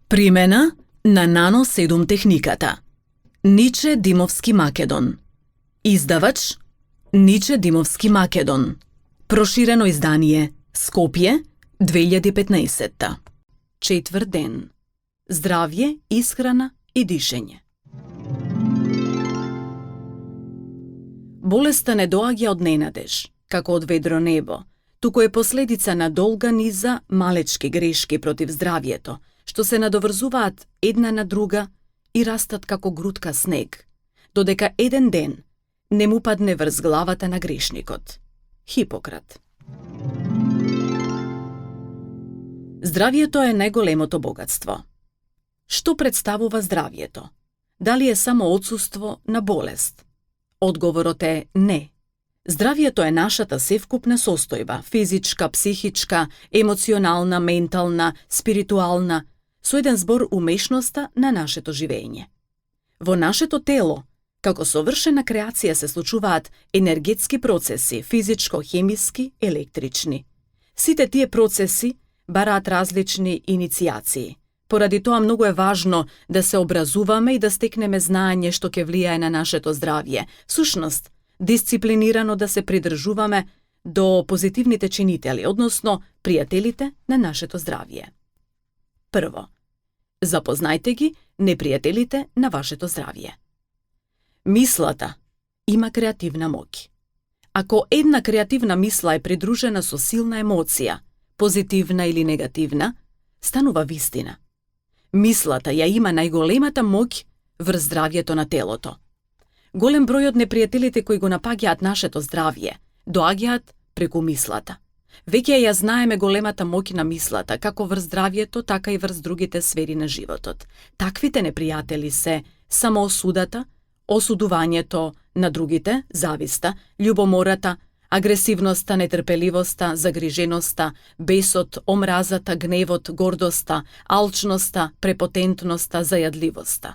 Примена на Nano 7 техниката. Ниче Димовски Македон. Издавач Ниче Димовски Македон. Проширено издание Скопје 2015. Четврт ден. Здравје, исхрана и дишење. Болеста не доаѓа од ненадеж, како од ведро небо, туку е последица на долга низа малечки грешки против здравјето, што се надоврзуваат една на друга и растат како грудка снег, додека еден ден не му падне врз главата на грешникот. Хипократ. Здравјето е најголемото богатство. Што представува здравјето? Дали е само отсуство на болест? Одговорот е не. Здравјето е нашата севкупна состојба, физичка, психичка, емоционална, ментална, спиритуална, со еден збор умешноста на нашето живење. Во нашето тело, како совршена креација, се случуваат енергетски процеси, физичко-хемиски, електрични. Сите тие процеси бараат различни иницијации. Поради тоа многу е важно да се образуваме и да стекнеме знаење што ќе влијае на нашето здравје. Всушност, дисциплинирано да се придржуваме до позитивните чинители, односно пријателите на нашето здравје. Прво, запознајте ги непријателите на вашето здравје. Мислата има креативна моќ. Ако една креативна мисла е придружена со силна емоција, позитивна или негативна, станува вистина. Мислата ја има најголемата моќ врз здравјето на телото. Голем број од непријателите кои го напаѓаат нашето здравје доаѓаат преку мислата. Веќе ја знаеме големата моќ на мислата, како врз здравјето, така и врз другите сфери на животот. Таквите непријатели се самоосудата, осудувањето на другите, зависта, љубомората, агресивноста, нетрпеливоста, загриженоста, бесот, омразата, гневот, гордоста, алчноста, препотентноста, зајадливоста.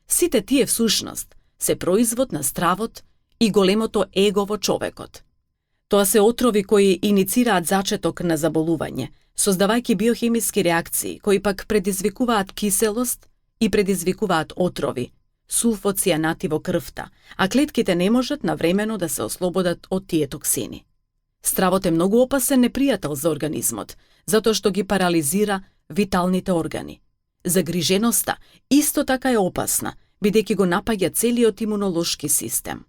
Сите тие всушност се производ на стравот и големото его во човекот. Тоа се отрови кои иницираат зачеток на заболување, создавајќи биохемиски реакции кои пак предизвикуваат киселост и предизвикуваат отрови, сулфоцијанати во крвта, а клетките не можат навремено да се ослободат од тие токсини. Стравот е многу опасен непријател за организмот, затоа што ги парализира виталните органи. Загриженоста исто така е опасна, бидејќи го напаѓа целиот имунолошки систем.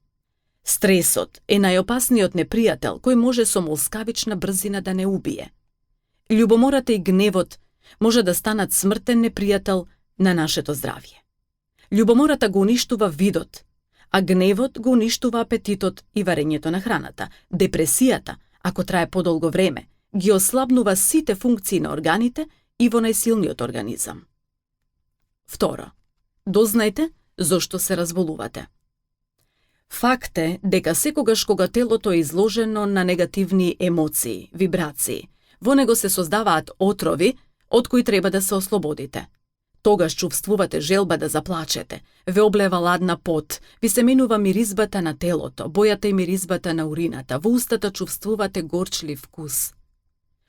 Стресот е најопасниот непријател кој може со молскавична брзина да не убие. Љубомората и гневот може да станат смртен непријател на нашето здравје. Љубомората го уништува видот, а гневот го уништува апетитот и варењето на храната. Депресијата, ако трае подолго време, ги ослабнува сите функции на органите и во најсилниот организам. Второ, дознајте зошто се разболувате. Факт е дека секогаш кога телото е изложено на негативни емоции, вибрации, во него се создаваат отрови од кои треба да се ослободите. Тогаш чувствувате желба да заплачете, ве облева ладна пот, ви се менува миризбата на телото, бојата и миризбата на урината, во устата чувствувате горчлив вкус.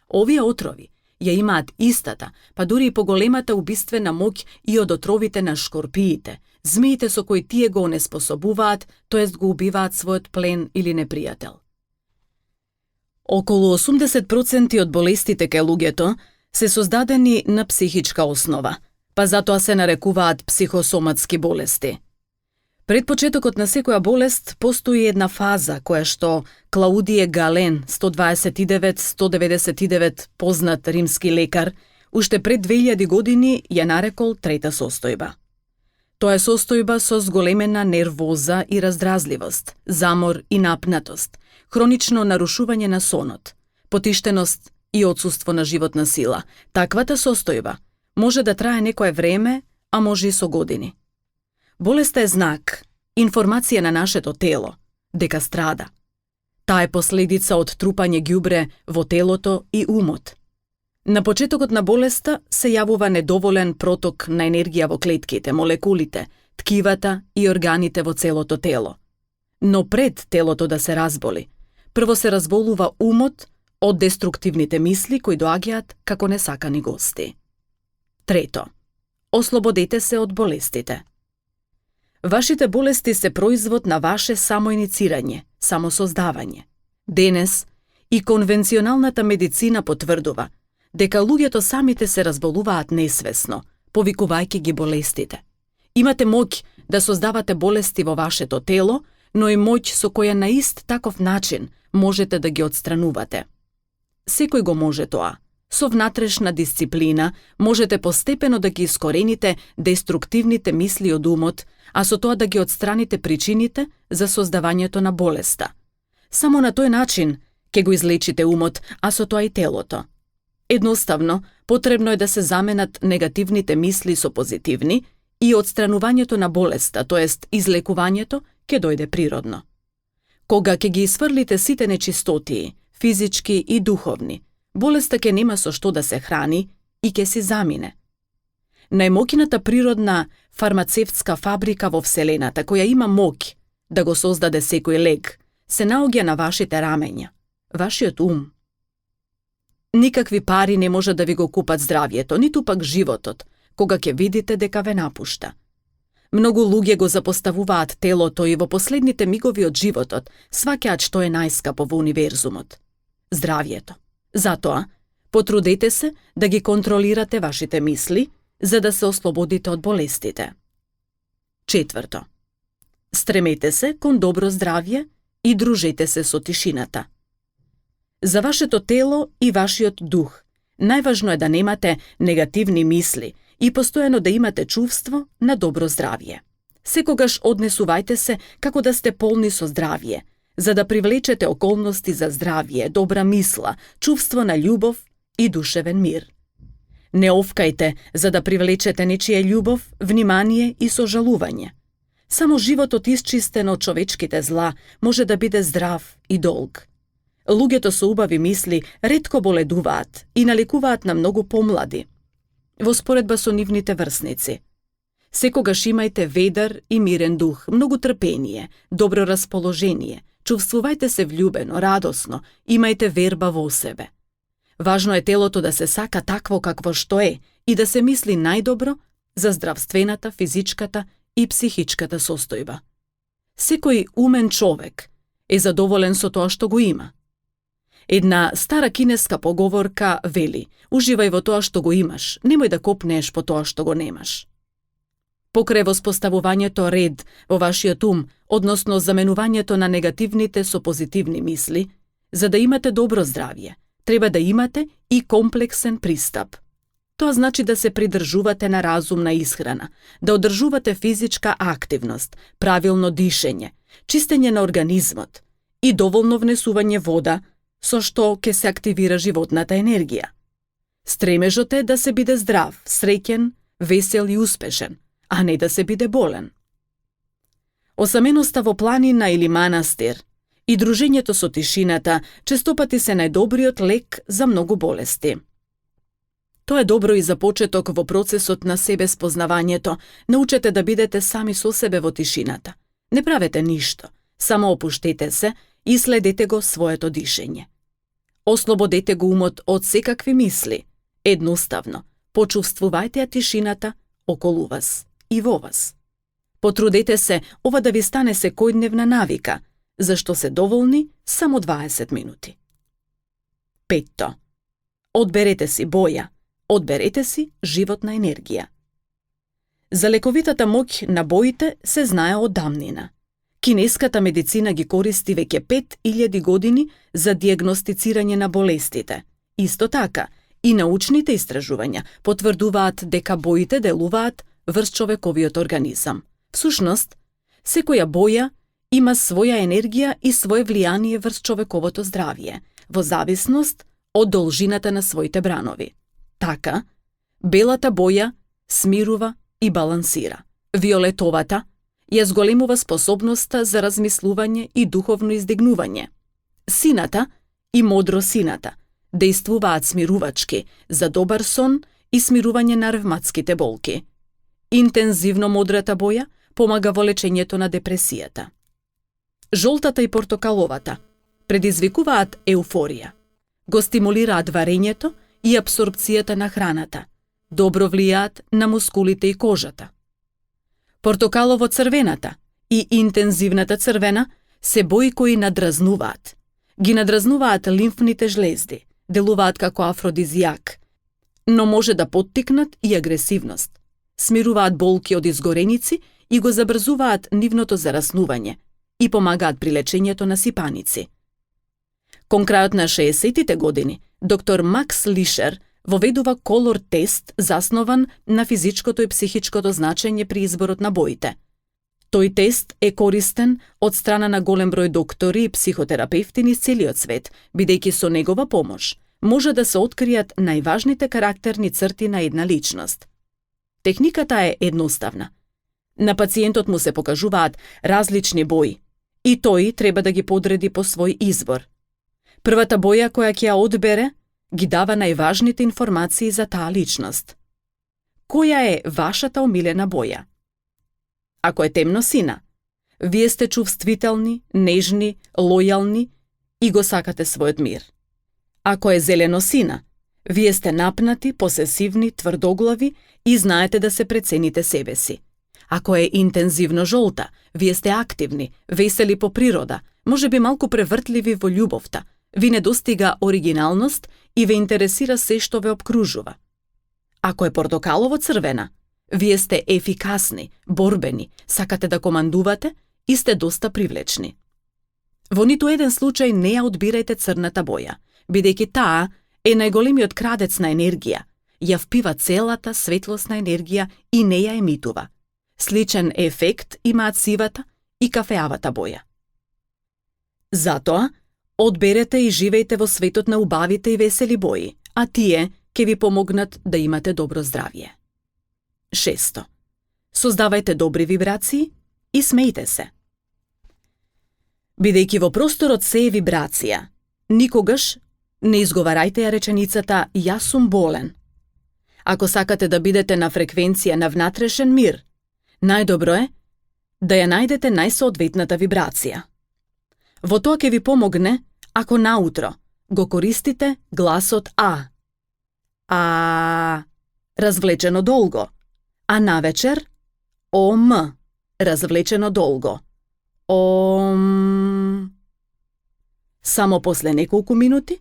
Овие отрови ја имаат истата, па дури и поголемата убиствена моќ и од отровите на шкорпиите, змиите со кои тие го онеспособуваат, тоест го убиваат својот плен или непријател. Околу 80% од болестите кај луѓето се создадени на психичка основа, па затоа се нарекуваат психосоматски болести. Пред почетокот на секоја болест постои една фаза која што Клаудије Гален, 129-199, познат римски лекар, уште пред 2000 години ја нарекол трета состојба. Тоа е состојба со зголемена нервоза и раздразливост, замор и напнатост, хронично нарушување на сонот, потиштеност и отсуство на животна сила. Таквата состојба може да трае некое време, а може и со години. Болеста е знак, информација на нашето тело, дека страда. Таа е последица од трупање ѓубре во телото и умот. На почетокот на болеста се јавува недоволен проток на енергија во клетките, молекулите, ткивата и органите во целото тело. Но пред телото да се разболи, прво се разболува умот од деструктивните мисли кои доаѓаат како несакани гости. Трето, Ослободете се од болестите. Вашите болести се производ на ваше самоиницирање, самосоздавање. Денес и конвенционалната медицина потврдува дека луѓето самите се разболуваат несвесно, повикувајќи ги болестите. Имате моќ да создавате болести во вашето тело, но и моќ со која на ист таков начин можете да ги отстранувате. Секој го може тоа. Со внатрешна дисциплина можете постепено да ги искорените деструктивните мисли од умот, а со тоа да ги отстраните причините за создавањето на болеста. Само на тој начин ќе го излечите умот, а со тоа и телото. Едноставно, потребно е да се заменат негативните мисли со позитивни и отстранувањето на болеста, тоест излекувањето, ќе дојде природно. Кога ќе ги isfрлите сите нечистотии, физички и духовни, болеста ќе нема со што да се храни и ќе си замине. Најмоќната природна фармацевтска фабрика во Вселената, која има моќ да го создаде секој лек, се наоѓа на вашите рамења, вашиот ум. Никакви пари не може да ви го купат здравјето, ниту пак животот, кога ќе видите дека ве напушта. Многу луѓе го запоставуваат телото и во последните мигови од животот сваќаат што е најскапо во универзумот – здравјето. Затоа, потрудете се да ги контролирате вашите мисли, за да се ослободите од болестите. 4. Стремете се кон добро здравје и дружете се со тишината. За вашето тело и вашиот дух, најважно е да немате негативни мисли и постојано да имате чувство на добро здравје. Секогаш однесувајте се како да сте полни со здравје, за да привлечете околности за здравје, добра мисла, чувство на љубов и душевен мир. Не овкајте за да привлечете нечија љубов, внимание и сожалување. Само животот исчистен од човечките зла може да биде здрав и долг. Луѓето со убави мисли ретко боледуваат и налекуваат на многу помлади, во споредба со нивните врсници. Секогаш имајте ведар и мирен дух, многу трпение, добро расположение, чувствувајте се влюбено, радосно, имајте верба во себе. Важно е телото да се сака такво какво што е и да се мисли најдобро за здравствената, физичката и психичката состојба. Секој умен човек е задоволен со тоа што го има. Една стара кинеска поговорка вели: уживај во тоа што го имаш, немој да копнееш по тоа што го немаш. Покрај воспоставувањето ред во вашиот ум, односно заменувањето на негативните со позитивни мисли, за да имате добро здравје, треба да имате и комплексен пристап. Тоа значи да се придржувате на разумна исхрана, да одржувате физичка активност, правилно дишење, чистење на организмот и доволно внесување вода, со што ќе се активира животната енергија. Стремежот е да се биде здрав, среќен, весел и успешен, а не да се биде болен. Осаменоста во планина или манастир и дружењето со тишината честопати се најдобриот лек за многу болести. Тоа е добро и за почеток во процесот на себеспознавањето. Научете да бидете сами со себе во тишината. Не правете ништо, само опуштете се и следете го своето дишење. Ослободете го умот од секакви мисли. Едноставно, почувствувајте ја тишината околу вас и во вас. Потрудете се ова да ви стане секојдневна навика, зашто се доволни само 20 минути. 5. Одберете си боја, одберете си животна енергија. За лековитата моќ на боите се знае од давнина. Кинеската медицина ги користи веќе 5000 години за дијагностицирање на болестите. Исто така, и научните истражувања потврдуваат дека боите делуваат врз човековиот организам. Всушност, секоја боја има своја енергија и свое влијание врз човековото здравје, во зависност од должината на своите бранови. Така, белата боја смирува и балансира. Виолетовата ја зголемува способноста за размислување и духовно издигнување. Сината и модросината дејствуваат смирувачки за добар сон и смирување на ревматските болки. Интензивно модрата боја помага во лечењето на депресијата. Жолтата и портокаловата предизвикуваат еуфорија, го стимулираат варењето и апсорбцијата на храната, добро влијаат на мускулите и кожата. Портокалово-црвената и интензивната црвена се бои кои надразнуваат. Ги надразнуваат лимфните жлезди, делуваат како афродизијак, но може да поттикнат и агресивност. Смируваат болки од изгореници и го забрзуваат нивното зараснување и помагаат при лечењето на сипаници. Кон крајот на 60-тите години, доктор Макс Лишер воведува колор тест заснован на физичкото и психичкото значење при изборот на боите. Тој тест е користен од страна на голем број доктори и психотерапевти низ целиот свет, бидејќи со негова помош може да се откријат најважните карактерни црти на една личност. Техниката е едноставна. На пациентот му се покажуваат различни бои и тој треба да ги подреди по свој избор. Првата боја која ќе ја одбере ги дава најважните информации за таа личност. Која е вашата омилена боја? Ако е темно-сина, вие сте чувствителни, нежни, лојални и го сакате својот мир. Ако е зелено-сина, вие сте напнати, посесивни, тврдоглави и знаете да се прецените себе си. Ако е интензивно жолта, вие сте активни, весели по природа, можеби малку превртливи во љубовта, ви недостига оригиналност и ве интересира се што ве обкружува. Ако е портокалово-црвена, вие сте ефикасни, борбени, сакате да командувате и сте доста привлечни. Во ниту еден случај не ја одбирајте црната боја, бидејќи таа е најголемиот крадец на енергија, ја впива целата светлосна енергија и не ја емитува. Сличен ефект имаат сивата и кафеавата боја. Затоа, одберете и живејте во светот на убавите и весели бои, а тие ќе ви помогнат да имате добро здравје. 6. Создавајте добри вибрации и смејте се. Бидејќи во просторот се е вибрација, никогаш не изговарајте ја реченицата «Јас сум болен». Ако сакате да бидете на фреквенција на внатрешен мир, најдобро е да ја најдете најсоодветната вибрација. Во тоа ќе ви помогне ако наутро го користите гласот А. А развлечено долго, а навечер ОМ развлечено долго. ОМ. Само после неколку минути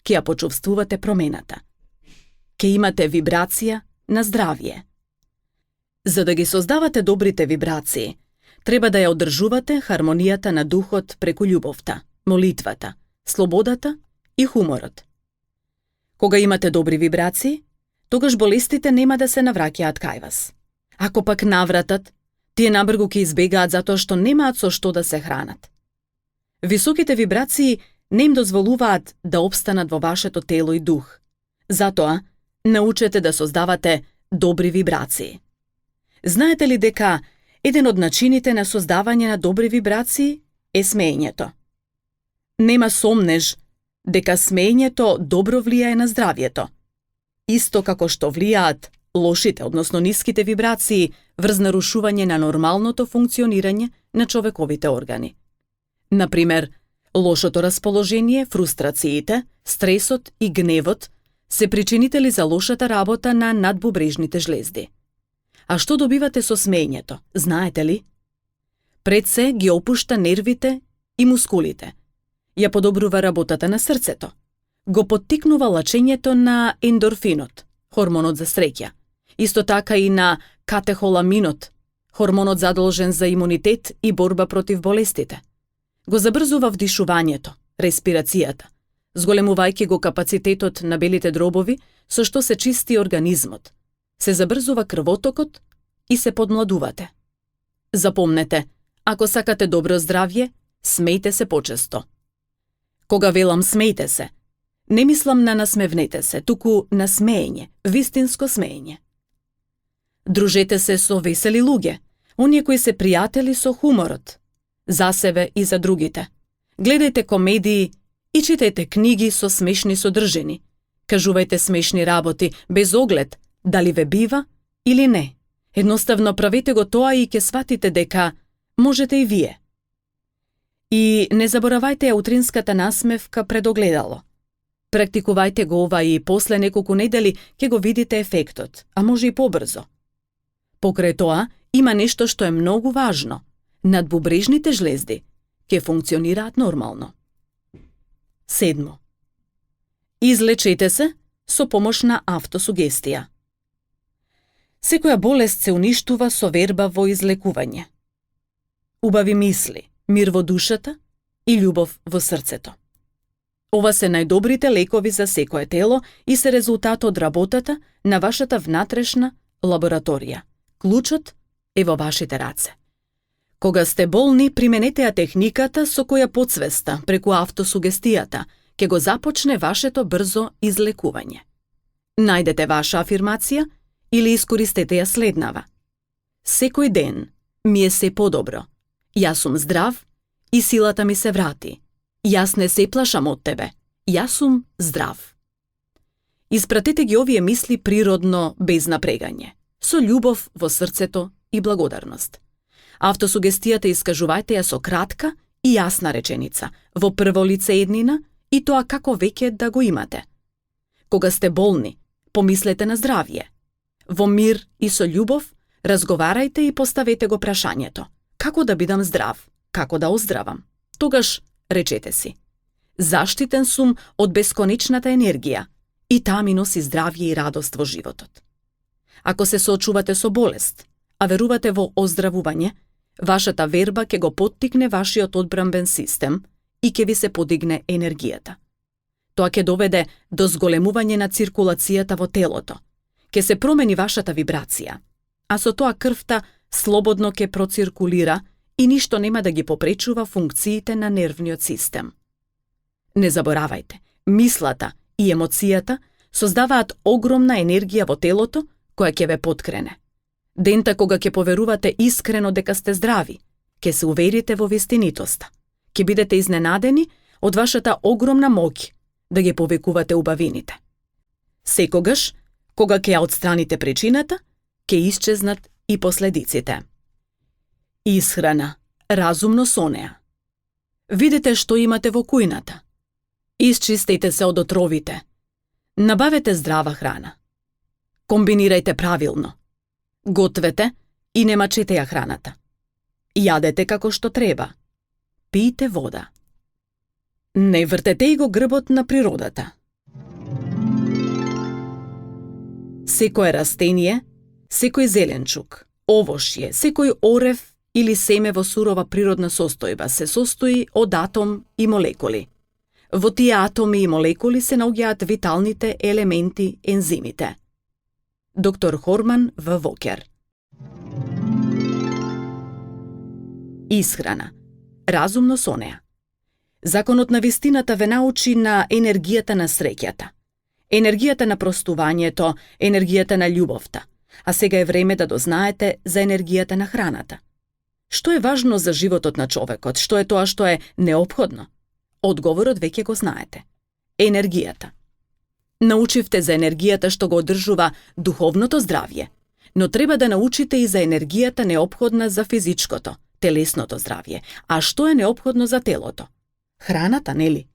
ќе ја почувствувате промената. Ќе имате вибрација на здравје. За да ги создавате добрите вибрации, треба да ја одржувате хармонијата на духот преку љубовта, молитвата, слободата и хуморот. Кога имате добри вибрации, тогаш болестите нема да се навраќаат кај вас. Ако пак навратат, тие набргу ќе избегаат затоа што немаат со што да се хранат. Високите вибрации не им дозволуваат да обстанат во вашето тело и дух. Затоа, научете да создавате добри вибрации. Знаете ли дека еден од начините на создавање на добри вибрации е смеењето? Нема сомнеж дека смеењето добро влијае на здравјето. Исто како што влијаат лошите, односно ниските вибрации врз нарушување на нормалното функционирање на човековите органи. Например, лошото расположение, фрустрациите, стресот и гневот се причинители за лошата работа на надбубрежните жлезди. А што добивате со смеењето, знаете ли? Пред се ги опушта нервите и мускулите. Ја подобрува работата на срцето. Го поттикнува лачењето на ендорфинот, хормонот за среќа. Исто така и на катехоламинот, хормонот задолжен за имунитет и борба против болестите. Го забрзува вдишувањето, респирацијата, зголемувајќи го капацитетот на белите дробови, со што се чисти организмот. Се забрзува крвотокот и се подмладувате. Запомнете, ако сакате добро здравје, смејте се почесто. Кога велам смејте се, не мислам на насмевнете се, туку на смеење, вистинско смеење. Дружете се со весели луѓе, оние кои се пријатели со хуморот, за себе и за другите. Гледајте комедии и читајте книги со смешни содржини. Кажувајте смешни работи, без оглед дали ве бива или не. Едноставно правете го тоа и ќе сватите дека можете и вие. И не заборавајте ја утринската насмевка пред огледало. Практикувајте го ова и после неколку недели ќе го видите ефектот, а може и побрзо. Покрај тоа, има нешто што е многу важно. Надбубрежните жлезди ќе функционираат нормално. 7. Излечете се со помош на автосугестија. Секоја болест се уништува со верба во излекување. Убави мисли, мир во душата и љубов во срцето. Ова се најдобрите лекови за секое тело и се резултат од работата на вашата внатрешна лабораторија. Клучот е во вашите раце. Кога сте болни, применете ја техниката со која подсвеста, преку автосугестијата, ќе го започне вашето брзо излекување. Најдете ваша афирмација или искористете ја следнава. Секој ден ми е се подобро. Јас сум здрав и силата ми се врати. Јас не се плашам од тебе. Јас сум здрав. Испратете ги овие мисли природно, без напрегање, со љубов во срцето и благодарност. Автосугестијата искажувајте ја со кратка и јасна реченица, во прво лице еднина и тоа како веќе да го имате. Кога сте болни, помислете на здравје. Во мир и со љубов разговарајте и поставете го прашањето: како да бидам здрав, како да оздравам? Тогаш речете си: заштитен сум од бесконечната енергија и таа ми носи здравје и радост во животот. Ако се соочувате со болест, а верувате во оздравување, вашата верба ќе го поттикне вашиот одбранбен систем и ќе ви се подигне енергијата. Тоа ќе доведе до зголемување на циркулацијата во телото, ќе се промени вашата вибрација, а со тоа крвта слободно ќе проциркулира и ништо нема да ги попречува функциите на нервниот систем. Не заборавајте, мислата и емоцијата создаваат огромна енергија во телото која ќе ве поткрене. Дента кога ќе поверувате искрено дека сте здрави, ќе се уверите во вистинитоста. Ќе бидете изненадени од вашата огромна моќ да ги повекувате убавините. Секогаш, кога ќе ја отстраните причината, ќе исчезнат и последиците. Исхрана, разумно со неа. Видете што имате во кујната. Исчистете се од отровите. Набавете здрава храна. Комбинирајте правилно. Гответе и не мачете ја храната. Јадете како што треба. Пијте вода. Не вртете и го грбот на природата. Секое растение, секој зеленчук, овошје, секој орев или семе во сурова природна состојба се состои од атом и молекули. Во тие атоми и молекули се наоѓаат виталните елементи, ензимите. Доктор Хорман В. Вокер. Исхрана. Разумно со неа. Законот на вистината ве научи на енергијата на среќата, енергијата на простувањето, енергијата на љубовта, а сега е време да дознаете за енергијата на храната. Што е важно за животот на човекот? Што е тоа што е неопходно? Одговорот веќе го знаете. Енергијата. Научивте за енергијата што го одржува духовното здравје, но треба да научите и за енергијата неопходна за физичкото, телесното здравје. А што е неопходно за телото? Храната, нели?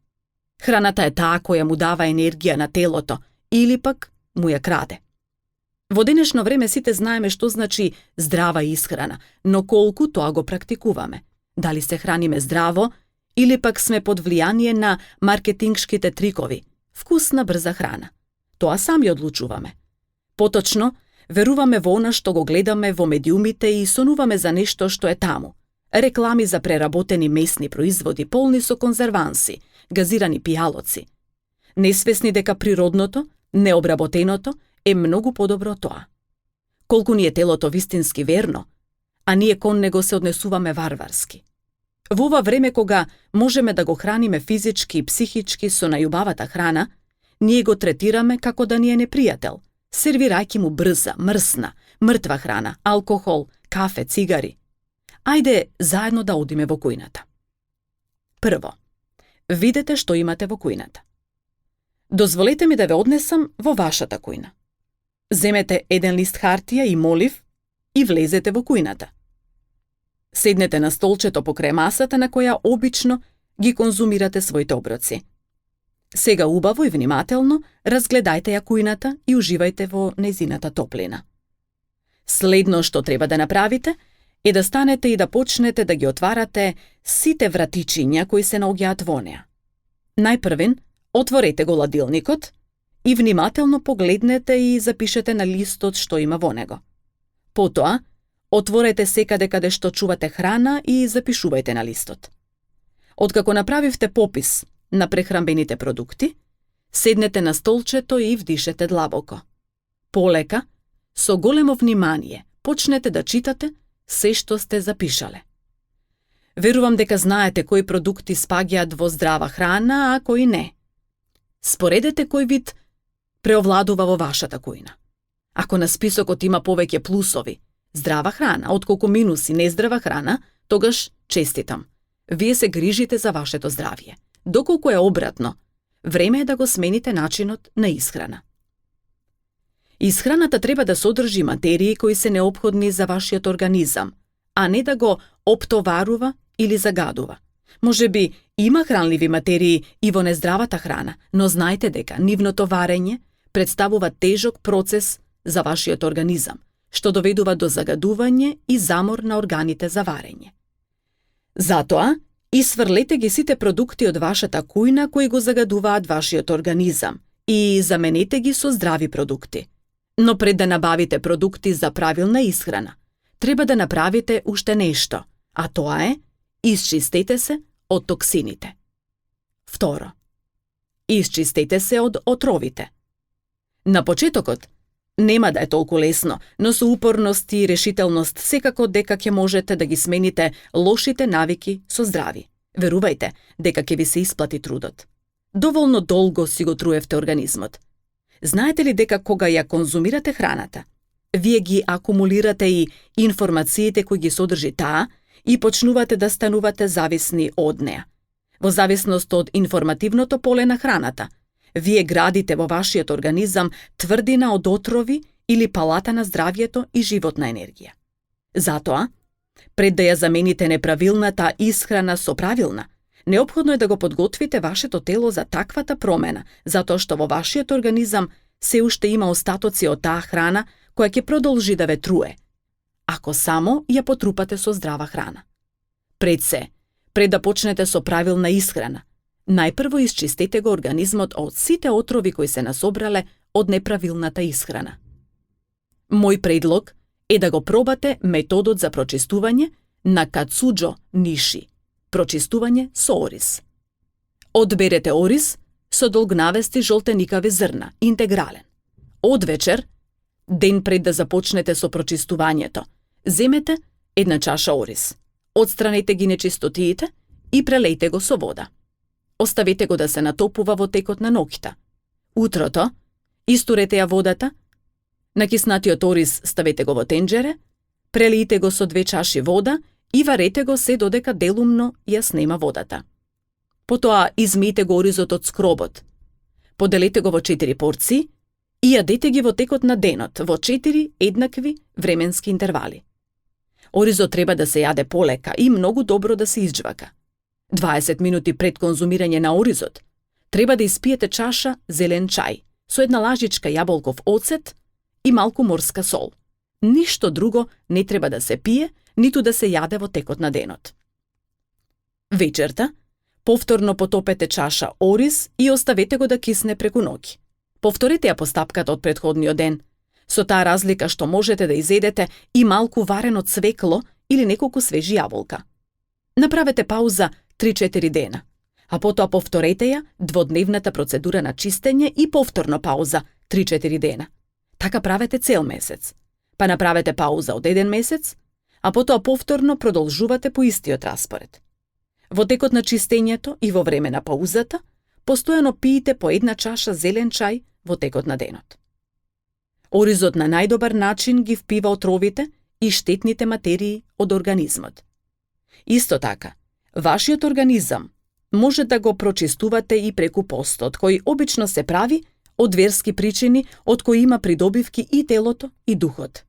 Храната е таа која му дава енергија на телото или пак му ја краде. Во денешно време сите знаеме што значи здрава исхрана, но колку тоа го практикуваме? Дали се храниме здраво или пак сме под влијание на маркетингшките трикови? Вкусна брза храна. Тоа сами одлучуваме. Поточно, веруваме во она што го гледаме во медиумите и сонуваме за нешто што е таму. Реклами за преработени месни производи полни со конзерванси, газирани пијалоци. Несвесни дека природното, необработеното е многу подобро од тоа. Колку ни е телото вистински верно, а ние кон него се однесуваме варварски. Во ова време кога можеме да го храниме физички и психички со најубавата храна, ние го третираме како да ни е непријател, сервирајќи му брза, мрсна, мртва храна, алкохол, кафе, цигари. Ајде заедно да одиме во кујната. Прво, видете што имате во кујната. Дозволете ми да ве однесам во вашата кујна. Земете еден лист хартија и молив и влезете во кујната. Седнете на столчето покрај масата на која обично ги конзумирате своите оброци. Сега убаво и внимателно разгледајте ја кујната и уживајте во нејзината топлина. Следно што треба да направите е да станете и да почнете да ги отварате сите вратичиња кои се наоѓаат во неа. Најпрвен, отворете го ладилникот и внимателно погледнете и запишете на листот што има во него. Потоа, отворете секаде каде што чувате храна и запишувајте на листот. Откако направивте попис на прехранбените продукти, седнете на столчето и вдишете длабоко. Полека, со големо внимание, почнете да читате се што сте запишале. Верувам дека знаете кои продукти спаѓаат во здрава храна, а кои не. Споредете кој вид преовладува во вашата кујна. Ако на списокот има повеќе плусови, здрава храна, отколку минуси, нездрава храна, тогаш честитам. Вие се грижите за вашето здравје. Доколку е обратно, време е да го смените начинот на исхрана. Исхраната треба да содржи материи кои се неопходни за вашиот организам, а не да го оптоварува или загадува. Можеби има хранливи материи и во нездравата храна, но знајте дека нивното варење представува тежок процес за вашиот организам, што доведува до загадување и замор на органите за варење. Затоа, исфрлете ги сите продукти од вашата кујна кои го загадуваат вашиот организам и заменете ги со здрави продукти. Но пред да набавите продукти за правилна исхрана, треба да направите уште нешто, а тоа е исчистете се од токсините. Второ, исчистете се од отровите. На почетокот нема да е толку лесно, но со упорност и решителност секако дека ќе можете да ги смените лошите навики со здрави. Верувајте дека ќе ви се исплати трудот. Доволно долго си го труевте организмот. Знаете ли дека кога ја конзумирате храната, вие ги акумулирате и информациите кои ги содржи таа и почнувате да станувате зависни од неа. Во зависност од информативното поле на храната, вие градите во вашиот организам тврдина од отрови или палата на здравјето и животна енергија. Затоа, пред да ја замените неправилната исхрана со правилна, неопходно е да го подготвите вашето тело за таквата промена, затоа што во вашиот организам се уште има остатоци од таа храна која ќе продолжи да ве труе, ако само ја потрупате со здрава храна. Пред да почнете со правилна исхрана, најпрво исчистете го организмот од сите отрови кои се насобрале од неправилната исхрана. Мој предлог е да го пробате методот за прочистување на Кацуџо Ниши, прочистување со ориз. Одберете ориз со долгнавести жолтеникави зрна, интегрален. Одвечер, ден пред да започнете со прочистувањето, земете една чаша ориз, отстранете ги нечистотиите и прелејте го со вода. Оставете го да се натопува во текот на ноќта. Утрото, истурете ја водата, на киснатиот ориз ставете го во тенџере, прелијте го со 2 чаши вода и варете го се додека делумно ја снема водата. Потоа измијте го оризот од скробот. Поделете го во 4 порции и јадете ги во текот на денот во 4 еднакви временски интервали. Оризот треба да се јаде полека и многу добро да се изџвака. 20 минути пред конзумирање на оризот, треба да испиете чаша зелен чај со една лажичка јаболков оцет и малку морска сол. Ништо друго не треба да се пие, ниту да се јаде во текот на денот. Вечерта, повторно потопете чаша ориз и оставете го да кисне преку ноќ. Повторете ја постапката од претходниот ден, со таа разлика што можете да изедете и малку варено цвекло или неколку свежи јаболка. Направете пауза 3-4 дена, а потоа повторете ја дводневната процедура на чистење и повторно пауза 3-4 дена. Така правете цел месец. Па направете пауза од 1 месец, а потоа повторно продолжувате по истиот распоред. Во текот на чистењето и во време на паузата, постојано пиете по 1 чаша зелен чај во текот на денот. Оризот на најдобар начин ги впива отровите и штетните материи од организмот. Исто така, вашиот организам може да го прочистувате и преку постот, кој обично се прави од верски причини од кои има придобивки и телото и духот.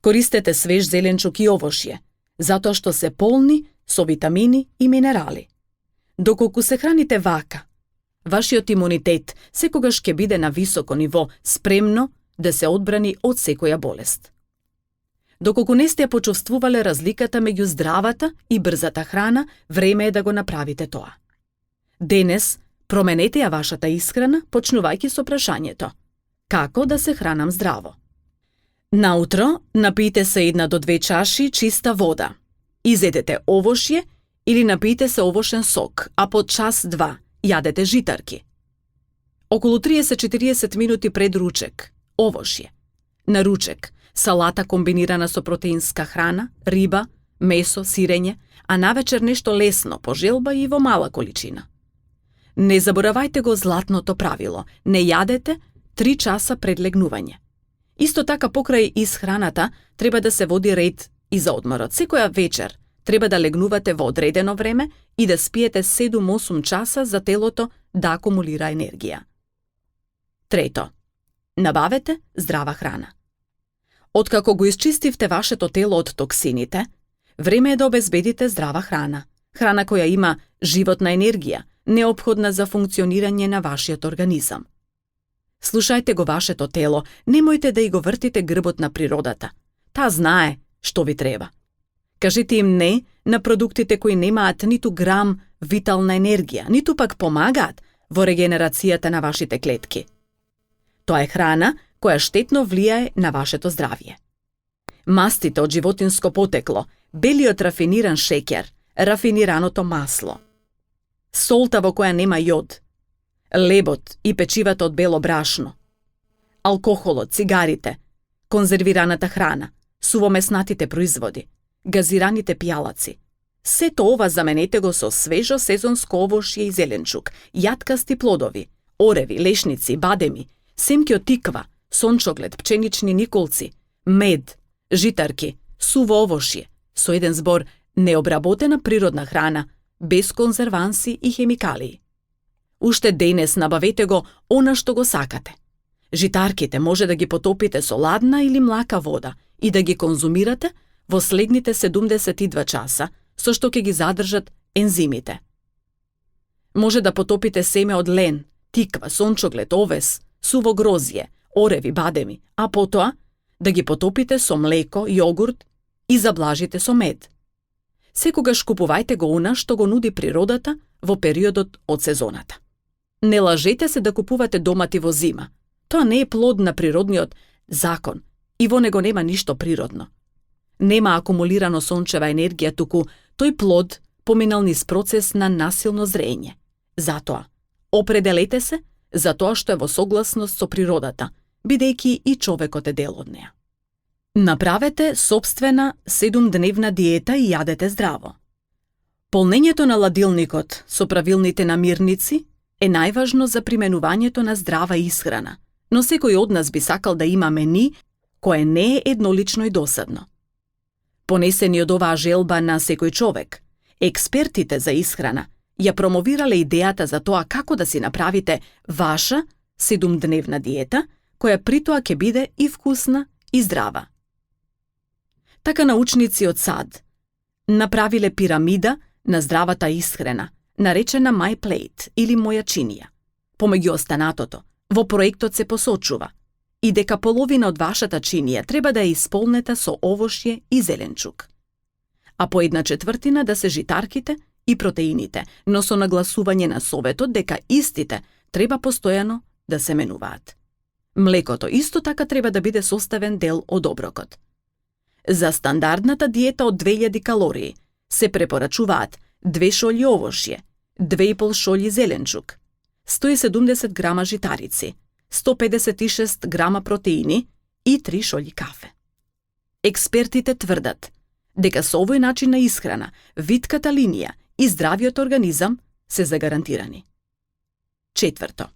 Користете свеж зеленчук и овошје, затоа што се полни со витамини и минерали. Доколку се храните вака, Вашиот имунитет секогаш ќе биде на високо ниво, спремно да се одбрани од секоја болест. Доколку не сте почувствувале разликата меѓу здравата и брзата храна, време е да го направите тоа. Денес, променете ја вашата исхрана, почнувајќи со прашањето: како да се хранам здраво? Наутро, напијте се 1 до 2 чаши чиста вода. Изедете овошје или напијте се овошен сок, а по час-два јадете житарки. Околу 30-40 минути пред ручек – овошје. На ручек – салата комбинирана со протеинска храна, риба, месо, сирење, а навечер нешто лесно, по желба и во мала количина. Не заборавајте го златното правило – не јадете 3 часа пред легнување. Исто така покрај исхраната треба да се води ред и за одморот. Секоја вечер треба да легнувате во одредено време и да спиете 7-8 часа за телото да акумулира енергија. Трето, набавете здрава храна. Откако го исчистивте вашето тело од токсините, време е да обезбедите здрава храна. Храна која има животна енергија, неопходна за функционирање на вашиот организам. Слушајте го вашето тело, немојте да и го вртите грбот на природата. Таа знае што ви треба. Кажете им не на продуктите кои немаат ниту грам витална енергија, ниту пак помагаат во регенерацијата на вашите клетки. Тоа е храна која штетно влијае на вашето здравје. Мастите од животинско потекло, белиот рафиниран шеќер, рафинираното масло, солта во која нема јод, лебот и печивата од бело брашно, алкохолот, цигарите, конзервираната храна, сувомеснатите производи, газираните пијалаци. Сето ова заменете го со свежо сезонско овошје и зеленчук, јаткасти плодови, ореви, лешници, бадеми, семки од тиква, сончоглед, пченични николци, мед, житарки, суво овошје, со еден збор необработена природна храна, без конзерванси и хемикалии. Уште денес набавете го она што го сакате. Житарките може да ги потопите со ладна или млака вода и да ги конзумирате во следните 72 часа, со што ќе ги задржат ензимите. Може да потопите семе од лен, тиква, сончоглед, овес, суво грозје, ореви, бадеми, а потоа да ги потопите со млеко, јогурт и заблажите со мед. Секогаш купувајте го она што го нуди природата во периодот од сезоната. Не лажете се да купувате домати во зима. Тоа не е плод на природниот закон и во него нема ништо природно. Нема акумулирано сончева енергија, туку тој плод поминал низ процес на насилно зрење. Затоа, определете се за тоа што е во согласност со природата, бидејќи и човекот е дел од неа. Направете собствена 7-дневна диета и јадете здраво. Полнењето на ладилникот со правилните намирници е најважно за применувањето на здрава исхрана, но секој од нас би сакал да има мени кое не е еднолично и досадно. Понесени од оваа желба на секој човек, експертите за исхрана ја промовирале идејата за тоа како да си направите ваша 7-дневна диета, која притоа ќе биде и вкусна и здрава. Така научници од САД направиле пирамида на здравата исхрана, наречена My Plate или Моја чинија. Помеѓу останатото, во проектот се посочува и дека половина од вашата чинија треба да е исполнета со овошје и зеленчук, а по 1/4 да се житарките и протеините, но со нагласување на советот дека истите треба постојано да се менуваат. Млекото исто така треба да биде составен дел од оброкот. За стандардната диета од 2000 калории се препорачуваат 2 шолји овошје, 2,5 шолји зеленчук, 170 грама житарици, 156 грама протеини и 3 шолји кафе. Експертите тврдат дека со овој начин на исхрана, витката линија и здравиот организам се загарантирани. Четврто.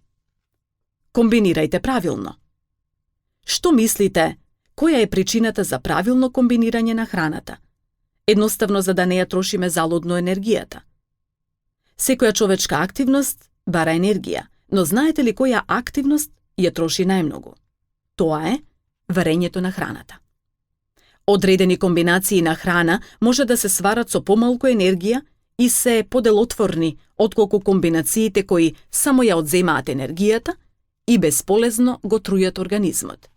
Комбинирајте правилно. Што мислите, која е причината за правилно комбинирање на храната? Едноставно за да не ја трошиме залудно енергијата. Секоја човечка активност бара енергија, но знаете ли која активност ја троши најмногу? Тоа е варењето на храната. Одредени комбинации на храна може да се сварат со помалку енергија и се поделотворни отколку комбинациите кои само ја одземаат енергијата и бесполезно го трујат организмот.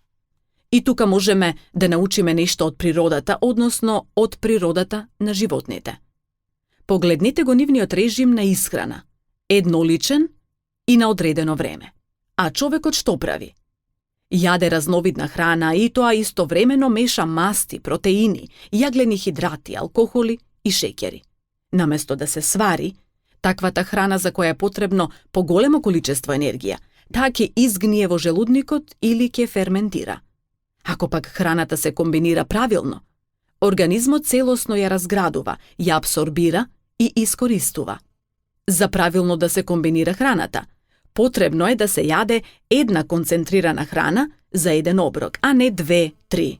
И тука можеме да научиме нешто од природата, односно од природата на животните. Погледнете го нивниот режим на исхрана, едноличен и на одредено време. А човекот што прави? Јаде разновидна храна и тоа истовремено меша масти, протеини, јаглени хидрати, алкохоли и шеќери. Наместо да се свари, таквата храна за која е потребно поголемо количество енергија, таа ќе изгние во желудникот или ќе ферментира. Ако пак храната се комбинира правилно, организмот целосно ја разградува, ја абсорбира и искористува. За правилно да се комбинира храната, потребно е да се јаде една концентрирана храна за еден оброк, а не 2-3.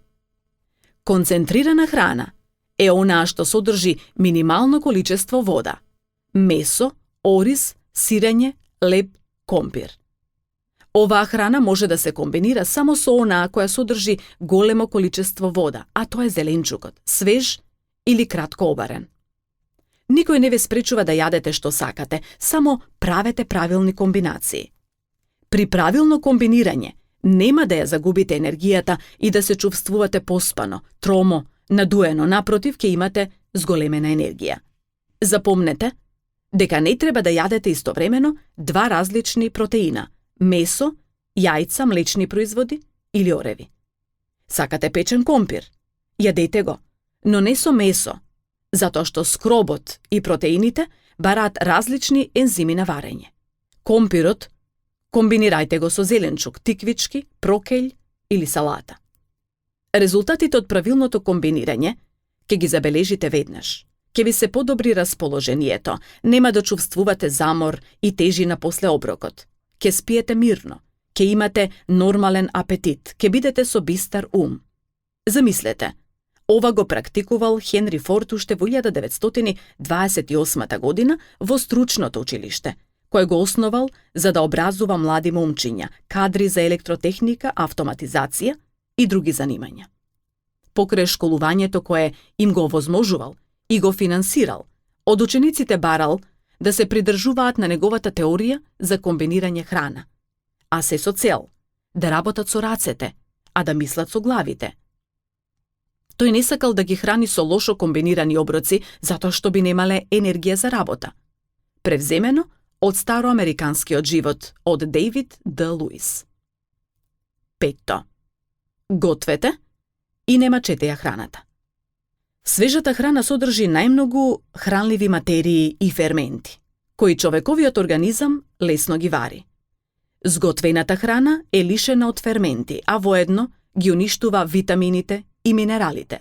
Концентрирана храна е онаа што содржи минимално количество вода: месо, ориз, сирење, леб, компир. Оваа храна може да се комбинира само со онаа која содржи големо количество вода, а тоа е зеленчукот, свеж или кратко обарен. Никој не ве спречува да јадете што сакате, само правете правилни комбинации. При правилно комбинирање нема да ја загубите енергијата и да се чувствувате поспано, тромо, надуено, напротив ќе имате зголемена енергија. Запомнете дека не треба да јадете истовремено два различни протеина: месо, јајца, млечни производи или ореви. Сакате печен компир? Јадете го, но не со месо, затоа што скробот и протеините бараат различни ензими на варење. Компирот комбинирајте го со зеленчук, тиквички, прокељ или салата. Резултатите од правилното комбинирање ќе ги забележите веднаш. Ќе ви се подобри расположението, нема да чувствувате замор и тежина после оброкот. Ќе спиете мирно, ќе имате нормален апетит, ќе бидете со бистар ум. Замислете, ова го практикувал Хенри Форд уште во 1928 година во стручното училиште, кој го основал за да образува млади момчиња, кадри за електротехника, автоматизација и други занимања. Покрај школувањето кое им го овозможувал и го финансирал, од учениците барал да се придржуваат на неговата теорија за комбинирање храна, а се со цел да работат со рацете, а да мислат со главите. Тој не сакал да ги храни со лошо комбинирани оброци затоа што би немале енергија за работа. Превземено од староамериканскиот живот од Дейвид Д. Луис. 5. Гответе и не мачете ја храната. Свежата храна содржи најмногу хранливи материи и ферменти, кои човековиот организам лесно ги вари. Сготвената храна е лишена од ферменти, а воедно ги уништува витамините и минералите.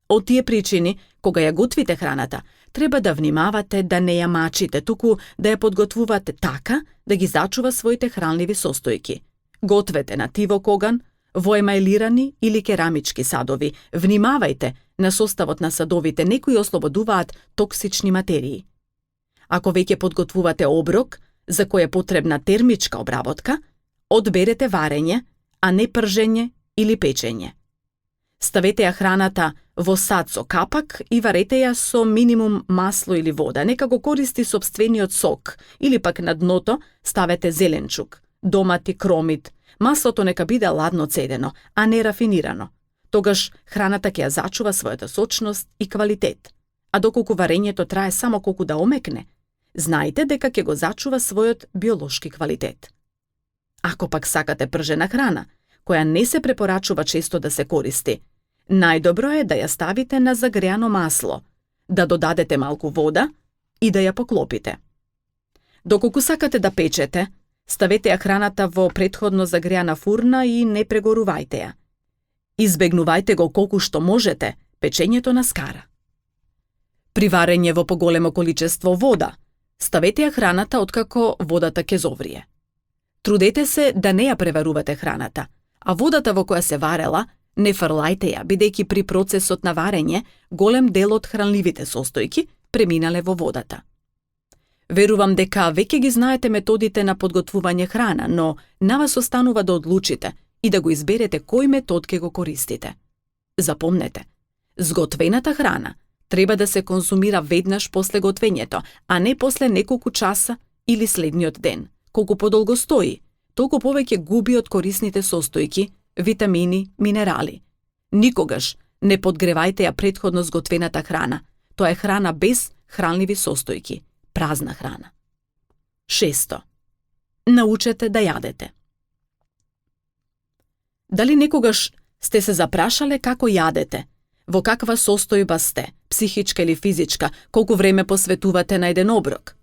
Од тие причини, кога ја готвите храната, треба да внимавате да не ја мачите, туку да ја подготвувате така да ги зачува своите хранливи состојки. Гответе на тивок оган, во емајлирани или керамички садови. Внимавајте на составот на садовите, некои ослободуваат токсични материи. Ако веќе подготвувате оброк, за кој е потребна термичка обработка, одберете варење, а не пржење или печење. Ставете ја храната во сад со капак и варете ја со минимум масло или вода. Нека го користи сопствениот сок, или пак на дното ставете зеленчук, домати, кромит. Маслото нека биде ладно цедено, а не рафинирано. Тогаш храната ќе ја зачува својата сочност и квалитет. А доколку варењето трае само колку да омекне, знаете дека ќе го зачува својот биолошки квалитет. Ако пак сакате пржена храна, која не се препорачува често да се користи, најдобро е да ја ставите на загреано масло, да додадете малку вода и да ја поклопите. Доколку сакате да печете, ставете ја храната во претходно загреана фурна и не прегорувајте ја. Избегнувајте го колку што можете печењето на скара. При варење во поголемо количество вода, ставете ја храната откако водата ќе зоврие. Трудете се да не ја преварувате храната, а водата во која се варела не фрлајте ја, бидејќи при процесот на варење голем дел од хранливите состојки преминале во водата. Верувам дека веќе ги знаете методите на подготвување храна, но на вас останува да одлучите и да го изберете кој метод ќе го користите. Запомнете, сготвената храна треба да се конзумира веднаш после готвењето, а не после неколку часа или следниот ден. Колку подолго стои, толку повеќе губи од корисните состојки, витамини, минерали. Никогаш не подгревајте ја претходно сготвената храна. Тоа е храна без хранливи состојки, празна храна. 6. Научете да јадете. Дали некогаш сте се запрашале како јадете? Во каква состојба сте, психичка или физичка, колку време посветувате на еден оброк?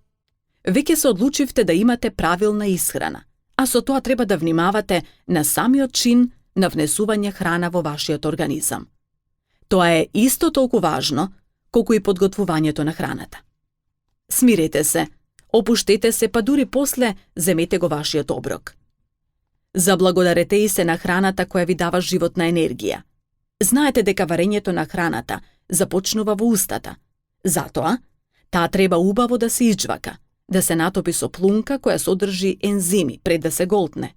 Веќе се одлучивте да имате правилна исхрана, а со тоа треба да внимавате на самиот чин на внесување храна во вашиот организам. Тоа е исто толку важно, колку и подготвувањето на храната. Смирете се, опуштете се, па дури после земете го вашиот оброк. Заблагодарете и се на храната која ви дава животна енергија. Знаете дека варењето на храната започнува во устата. Затоа, таа треба убаво да се изџвака, да се натопи со плунка која содржи ензими пред да се голтне.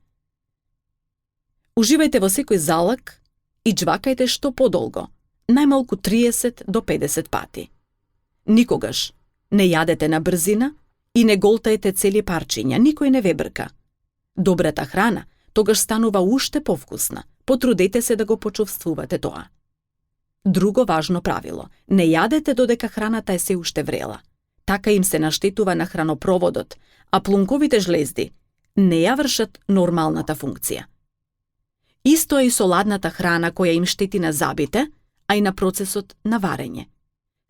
Уживајте во секој залак и џвакајте што подолго, најмалку 30 до 50 пати. Никогаш не јадете на брзина и не голтајте цели парчиња, никој не ве брка. Добрата храна тогаш станува уште повкусна. Потрудете се да го почувствувате тоа. Друго важно правило: не јадете додека храната е се уште врела. Така им се наштетува на хранопроводот, а плунковите жлезди не ја вршат нормалната функција. Исто е и со ладната храна која им штети на забите, а и на процесот на варење.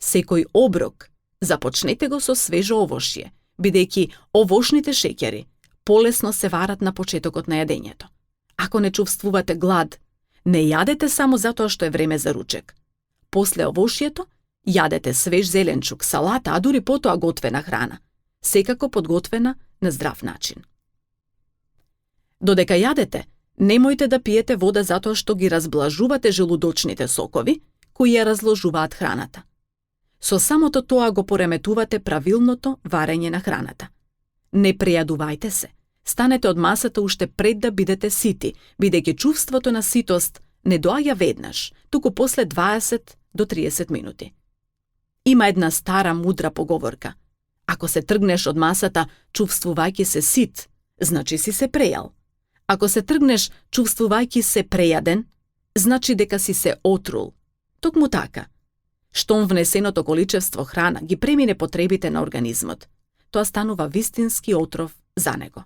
Секој оброк започнете го со свежо овошје, бидејќи овошните шеќери полесно се варат на почетокот на јадењето. Ако не чувствувате глад, не јадете само затоа што е време за ручек. После овошјето, јадете свеж зеленчук, салата, а дури потоа готвена храна, секако подготвена на здрав начин. Додека јадете, немојте да пиете вода затоа што ги разблажувате желудочните сокови, кои ја разложуваат храната. Со самото тоа го пореметувате правилното варење на храната. Не прејадувајте се. Станете од масата уште пред да бидете сити, бидејќи чувството на ситост не доаѓа веднаш, туку после 20 до 30 минути. Има една стара мудра поговорка: ако се тргнеш од масата чувствувајќи се сит, значи си се прејал. Ако се тргнеш чувствувајќи се прејаден, значи дека си се отрул. Токму така. Штом внесеното количество храна ги премине потребите на организмот, тоа станува вистински отров за него.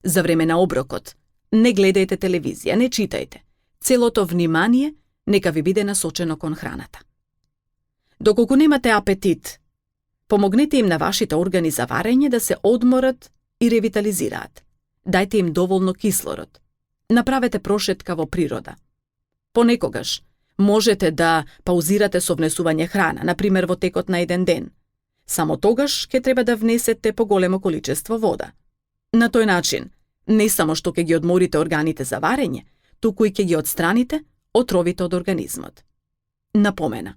За време на оброкот, не гледајте телевизија, не читајте. Целото внимание нека ви биде насочено кон храната. Доколку немате апетит, помогнете им на вашите органи за варење да се одморат и ревитализираат. Дајте им доволно кислород. Направете прошетка во природа. Понекогаш можете да паузирате со внесување храна, например во текот на еден ден. Само тогаш ќе треба да внесете поголемо количество вода. На тој начин, не само што ќе ги одморите органите за варење, туку и ќе ги отстраните отровите од организмот. Напомена,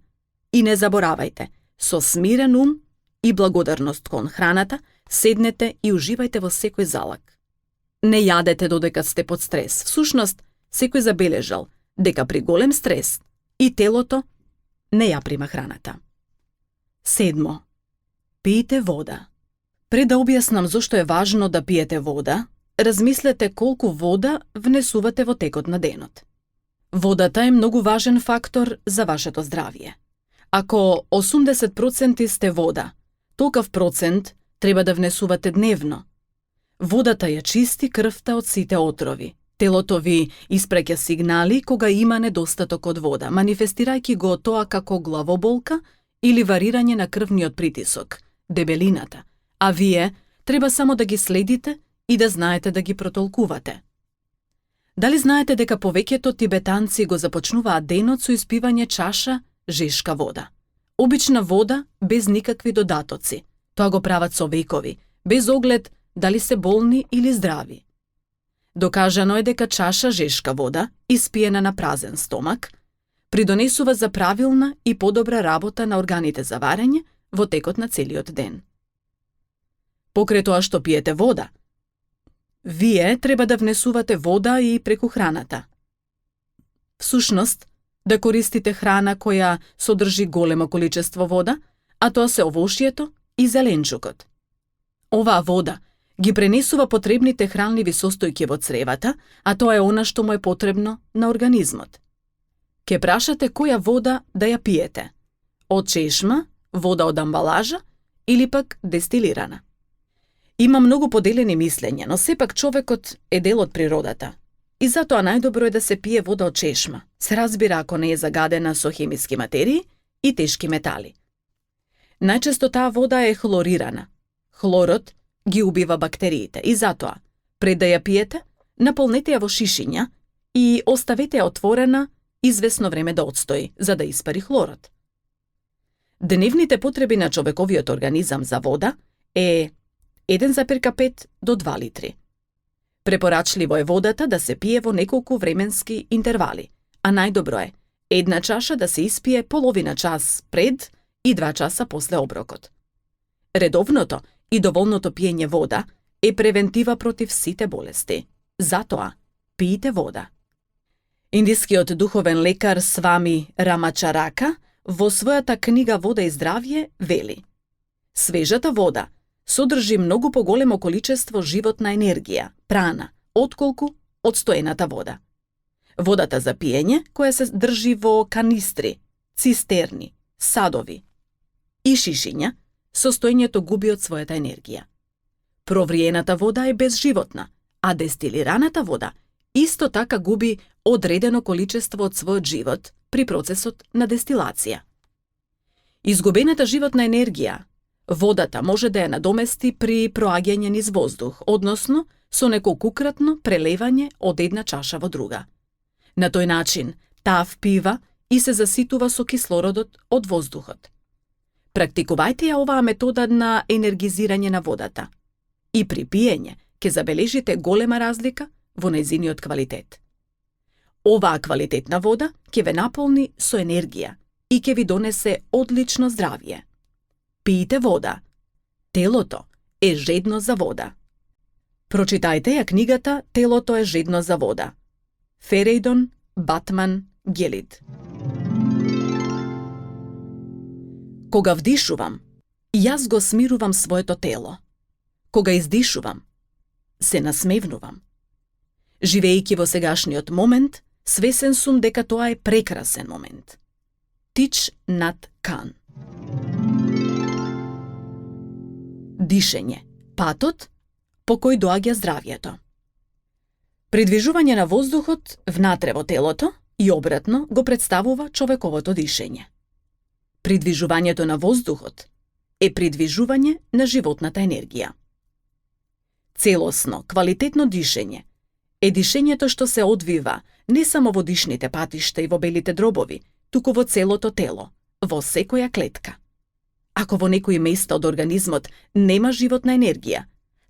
и не заборавајте, со смирен ум и благодарност кон храната, седнете и уживајте во секој залак. Не јадете додека сте под стрес. Всушност, секој забележал дека при голем стрес и телото не ја прима храната. 7. Пиете вода. Пред да објаснам зошто е важно да пиете вода, размислете колку вода внесувате во текот на денот. Водата е многу важен фактор за вашето здравје. Ако 80% сте вода, толков процент треба да внесувате дневно. Водата ја чисти крвта од сите отрови. Телото ви испраќа сигнали кога има недостаток од вода, манифестирајќи го тоа како главоболка или варирање на крвниот притисок, дебелината, а вие треба само да ги следите и да знаете да ги протолкувате. Дали знаете дека повеќето тибетанци го започнуваат денот со испивање чаша жешка вода? Обична вода без никакви додатоци. Тоа го прават со векови, без оглед дали се болни или здрави. Докажано е дека чаша жешка вода, испиена на празен стомак, придонесува за правилна и подобра работа на органите за варење во текот на целиот ден. Покрај тоа што пиете вода, вие треба да внесувате вода и преку храната. Всушност, да користите храна која содржи големо количество вода, а тоа се овошјето и зеленчукот. Оваа вода ги пренесува потребните хранливи состојки во цревата, а тоа е она што му е потребно на организмот. Ке прашате која вода да ја пиете? Од чешма, вода од амбалажа или пак дестилирана? Има многу поделени мислења, но сепак човекот е дел од природата. И затоа најдобро е да се пие вода од чешма. Се разбира ако не е загадена со хемиски материи и тешки метали. Најчесто таа вода е хлорирана. Хлорот ги убива бактериите и затоа, пред да ја пиете, наполнете ја во шишиња и оставете ја отворена извесно време да отстои, за да испари хлорот. Дневните потреби на човековиот организам за вода е 1,5 до 2 литри. Препорачливо е водата да се пие во неколку временски интервали, а најдобро е една чаша да се испие половина час пред и 2 часа после оброкот. Редовното и доволното пиење вода е превентива против сите болести. Затоа, пиете вода. Индискиот духовен лекар Свами Рамачарака во својата книга Вода и здравје вели: свежата вода содржи многу поголемо количество животна енергија, прана, отколку од стоената вода. Водата за пиење, која се држи во канистри, цистерни, садови и шишиња, состоењето губи од својата енергија. Провриената вода е безживотна, а дестилираната вода исто така губи одредено количество од својот живот при процесот на дестилација. Изгубената животна енергија, водата може да ја надомести при проаѓање низ воздух, односно со неколкукратно прелевање од една чаша во друга. На тој начин, таа впива и се заситува со кислородот од воздухот. Практикувајте ја оваа метода на енергизирање на водата. И при пиење ќе забележите голема разлика во нејзиниот квалитет. Оваа квалитетна вода ќе ве наполни со енергија и ќе ви донесе одлично здравје. Пиете вода. Телото е жедно за вода. Прочитајте ја книгата Телото е жедно за вода. Ферейдон, Батман, Гелид. Кога вдишувам, јас го смирувам своето тело. Кога издишувам, се насмевнувам. Живеејќи во сегашниот момент, свесен сум дека тоа е прекрасен момент. Тич Нат Кан. Дишење. Патот по кој доаѓа здравјето. Придвижување на воздухот внатре во телото и обратно го представува човековото дишење. Придвижувањето на воздухот е придвижување на животната енергија. Целосно, квалитетно дишење е дишењето што се одвива не само во дишните патишта и во белите дробови, туку во целото тело, во секоја клетка. Ако во некои места од организмот нема животна енергија,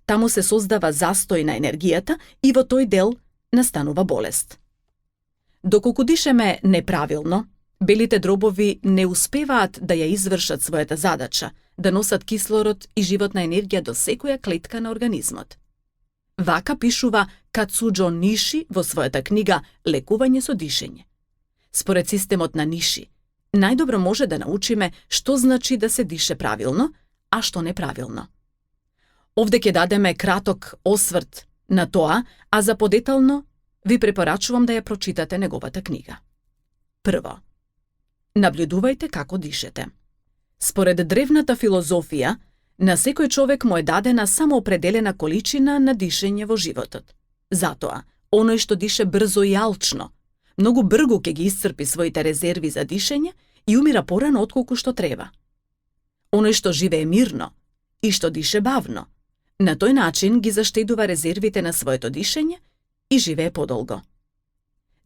таму се создава застој на енергијата и во тој дел настанува болест. Доколку дишеме неправилно, белите дробови не успеваат да ја извршат својата задача, да носат кислород и животна енергија до секоја клетка на организмот. Вака пишува Кацуџо Ниши во својата книга Лекување со дишење. Според системот на Ниши, најдобро може да научиме што значи да се дише правилно, а што неправилно. Овде ќе дадеме краток осврт на тоа, а за подетално ви препорачувам да ја прочитате неговата книга. Прво, наблюдувајте како дишете. Според древната филозофија, на секој човек му е дадена само определена количина на дишење во животот. Затоа, оној што дише брзо и алчно, многу бргу ќе ги исцрпи своите резерви за дишење и умира порано отколку што треба. Оној што живее мирно и што дише бавно, на тој начин ги заштедува резервите на своето дишење и живее подолго.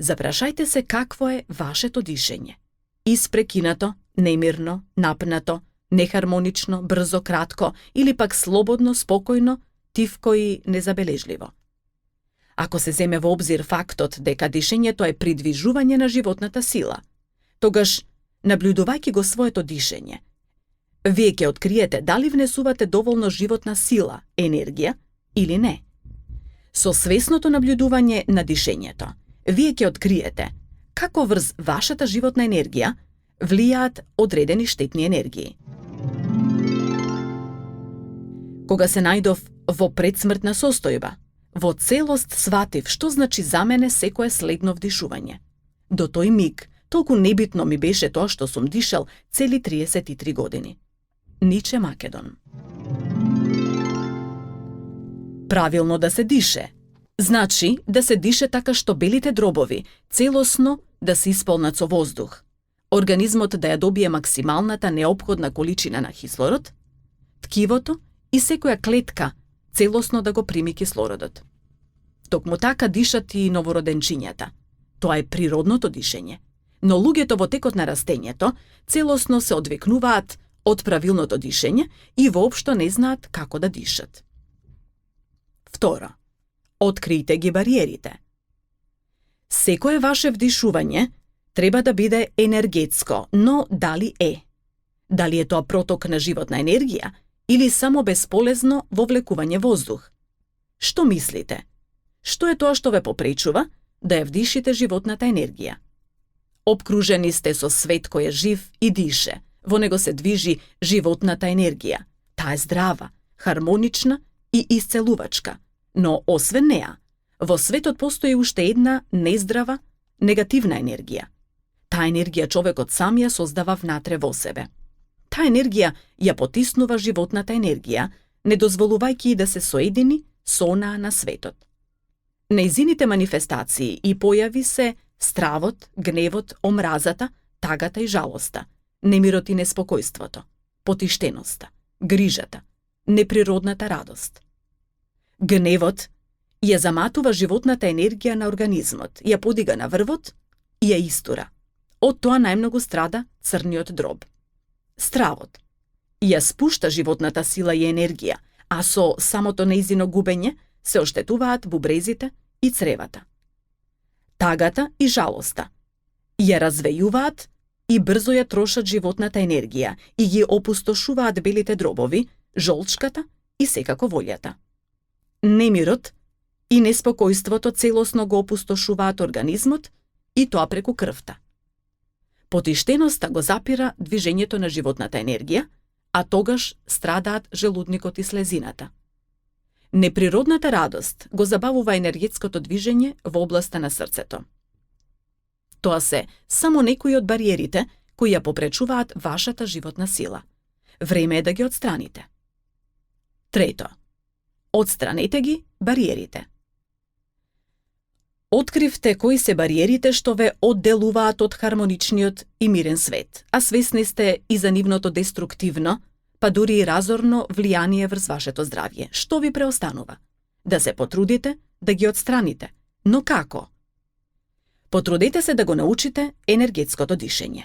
Запрашајте се какво е вашето дишење. Испрекинато, немирно, напнато, нехармонично, брзо, кратко или пак слободно, спокојно, тивко и незабележливо. Ако се земе во обзир фактот дека дишењето е придвижување на животната сила, тогаш, наблюдувајќи го своето дишење, вие ќе откриете дали внесувате доволно животна сила, енергија или не. Со свесното наблюдување на дишењето, вие ќе откриете како врз вашата животна енергија влијаат одредени штетни енергии. Кога се најдов во предсмртна состојба, во целост сватив што значи за мене секое следно вдишување. До тој миг, толку небитно ми беше тоа што сум дишал цели 33 години. Ниче Македон. Правилно да се дише. Значи да се дише така што белите дробови целосно да се исполнат со воздух. Организмот да ја добие максималната неопходна количина на кислород, ткивото и секоја клетка целосно да го прими кислородот. Токму така дишат и новороденчињата. Тоа е природното дишење. Но луѓето во текот на растењето целосно се одвикнуваат од правилното дишење и воопшто не знаат како да дишат. Второ, откријте ги бариерите. Секое ваше вдишување треба да биде енергетско, но дали е? Дали е тоа проток на животна енергија или само бесполезно вовлекување воздух? Што мислите? Што е тоа што ве попречува да ја вдишите животната енергија? Обкружени сте со свет кој е жив и дише. Во него се движи животната енергија. Таа е здрава, хармонична и исцелувачка. Но освен неа, во светот постои уште една нездрава, негативна енергија. Таа енергија човекот сам ја создава внатре во себе. Таа енергија ја потиснува животната енергија, не дозволувајќи да се соедини со онаа на светот. Нејзините манифестации и појави се стравот, гневот, омразата, тагата и жалоста, немирот и неспокојството, потиштеноста, грижата, неприродната радост. Гневот ја заматува животната енергија на организмот, ја подига на врвот и ја истура. Од тоа најмногу страда црниот дроб. Стравот ја спушта животната сила и енергија, а со самото нејзино губење се оштетуваат бубрезите и цревата. Тагата и жалоста ја развејуваат и брзо ја трошат животната енергија и ги опустошуваат белите дробови, жолчката и секако волјата. Немирот и неспокојството целосно го опустошуваат организмот и тоа преку крвта. Потиштеноста го запира движењето на животната енергија, а тогаш страдаат желудникот и слезината. Неприродната радост го забавува енергетското движење во областа на срцето. Тоа се само некои од бариерите кои ја попречуваат вашата животна сила. Време е да ги отстраните. Трето, отстранете ги бариерите. Откривте кои се бариерите што ве одделуваат од хармоничниот и мирен свет, а свесни сте и за нивното деструктивно, па дури и разорно влијание врз вашето здравје. Што ви преостанува? Да се потрудите да ги отстраните. Но како? Потрудете се да го научите енергетското дишење.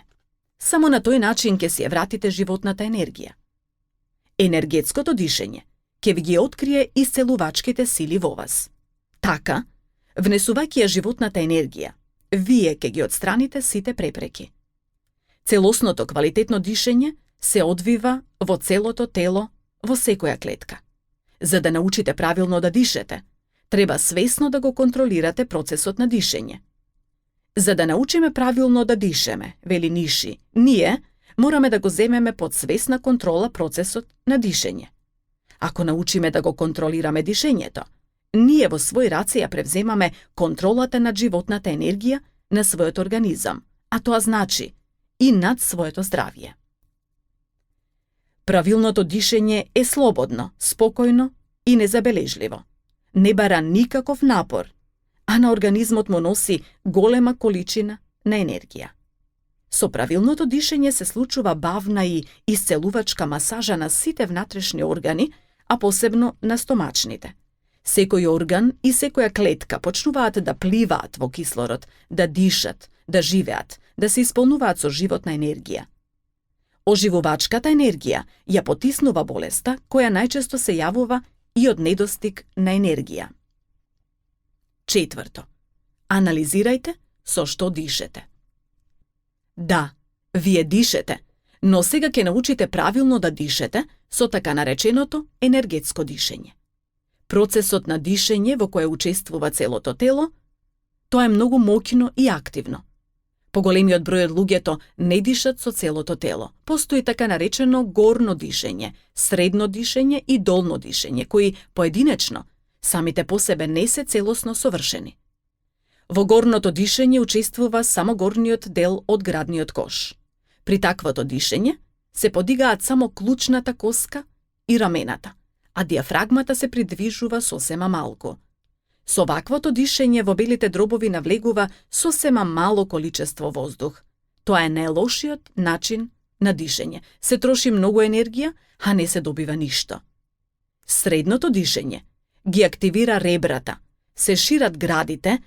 Само на тој начин ќе си ја вратите животната енергија. Енергетското дишење ќе ви ги открие исцелувачките сили во вас. Така, внесувајќи ја животната енергија, вие ќе ги отстраните сите препреки. Целосното квалитетно дишење се одвива во целото тело, во секоја клетка. За да научите правилно да дишете, треба свесно да го контролирате процесот на дишење. За да научиме правилно да дишеме, вели Ниши, ние мораме да го земеме под свесна контрола процесот на дишење. Ако научиме да го контролираме дишењето, ние во свој раце ја превземаме контролата над животната енергија на својот организам, а тоа значи и над своето здравје. Правилното дишење е слободно, спокојно и незабележливо. Не бара никаков напор, а на организмот му носи голема количина на енергија. Со правилното дишење се случува бавна и исцелувачка масажа на сите внатрешни органи, а посебно на стомачните. Секој орган и секоја клетка почнуваат да пливаат во кислород, да дишат, да живеат, да се исполнуваат со животна енергија. Оживувачката енергија ја потиснува болеста, која најчесто се јавува и од недостиг на енергија. Четврто, анализирајте со што дишете. Да, вие дишете, но сега ќе научите правилно да дишете со така нареченото енергетско дишење. Процесот на дишење во кое учествува целото тело, тоа е многу моќно и активно. Поголемиот број од луѓето не дишат со целото тело. Постои така наречено горно дишење, средно дишење и долно дишење, кои поединечно, самите по себе не се целосно совршени. Во горното дишење учествува само горниот дел од градниот кош. При таквото дишење се подигаат само клучната коска и рамената, а диафрагмата се придвижува сосема малку. Со ваквото дишење во белите дробови навлегува сосема мало количество воздух. Тоа е најлошиот начин на дишење. Се троши многу енергија, а не се добива ништо. Средното дишење ги активира ребрата, се шират градите,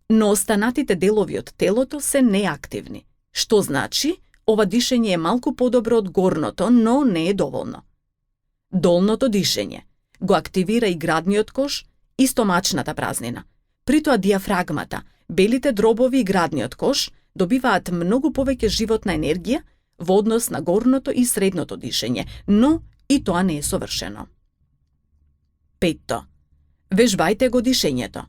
но останатите делови од телото се неактивни, што значи ова дишење е малку подобро од горното, но не е доволно. Долното дишење го активира и градниот кош и стомачната празнина. Притоа диафрагмата, белите дробови и градниот кош добиваат многу повеќе животна енергија во однос на горното и средното дишење, но и тоа не е совршено. 5. Вежбајте го дишењето.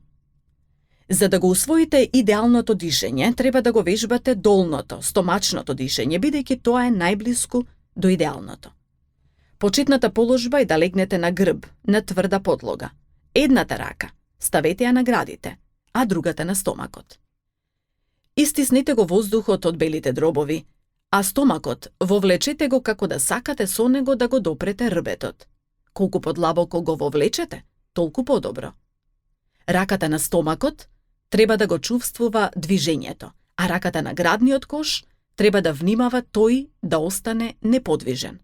За да го усвоите идеалното дишење, треба да го вежбате долното, стомачното дишење, бидејќи тоа е најблиску до идеалното. Почетната положба е да легнете на грб, на тврда подлога. Едната рака ставете ја на градите, а другата на стомакот. Истиснете го воздухот од белите дробови, а стомакот вовлечете го како да сакате со него да го допрете рбетот. Колку подлабоко го вовлечете, толку подобро. Раката на стомакот треба да го чувствува движењето, а раката на градниот кош треба да внимава тој да остане неподвижен.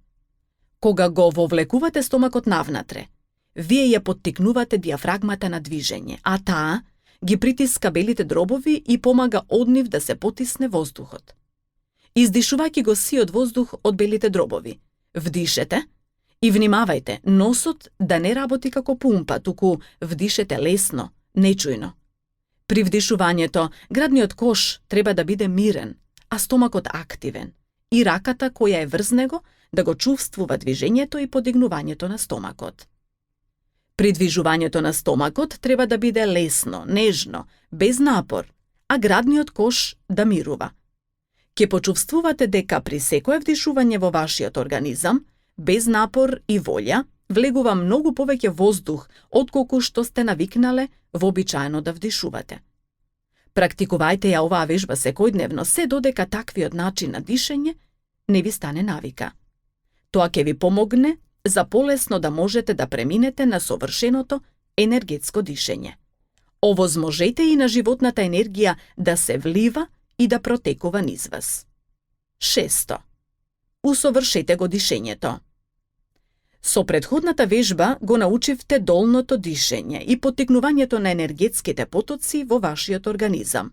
Кога го вовлекувате стомакот навнатре, вие ја поттикнувате диафрагмата на движење, а таа ги притиска белите дробови и помага од нив да се потисне воздухот. Издишувајќи го сиот воздух од белите дробови, вдишете и внимавајте носот да не работи како пумпа, туку вдишете лесно, нечујно. При вдишувањето, градниот кош треба да биде мирен, а стомакот активен, и раката која е врз него да го чувствува движењето и подигнувањето на стомакот. Придвижувањето на стомакот треба да биде лесно, нежно, без напор, а градниот кош да мирува. Ке почувствувате дека при секое вдишување во вашиот организам, без напор и волја, влегува многу повеќе воздух отколку што сте навикнале вообичаено да вдишувате. Практикувајте ја оваа вежба секојдневно, се додека таквиот начин на дишење не ви стане навика. Тоа ќе ви помогне за полесно да можете да преминете на совршеното енергетско дишење. Овозможете и на животната енергија да се влива и да протекува низ вас. 6. Усовршете го дишењето. Со претходната вежба го научивте долното дишење и поттикнувањето на енергетските потоци во вашиот организам.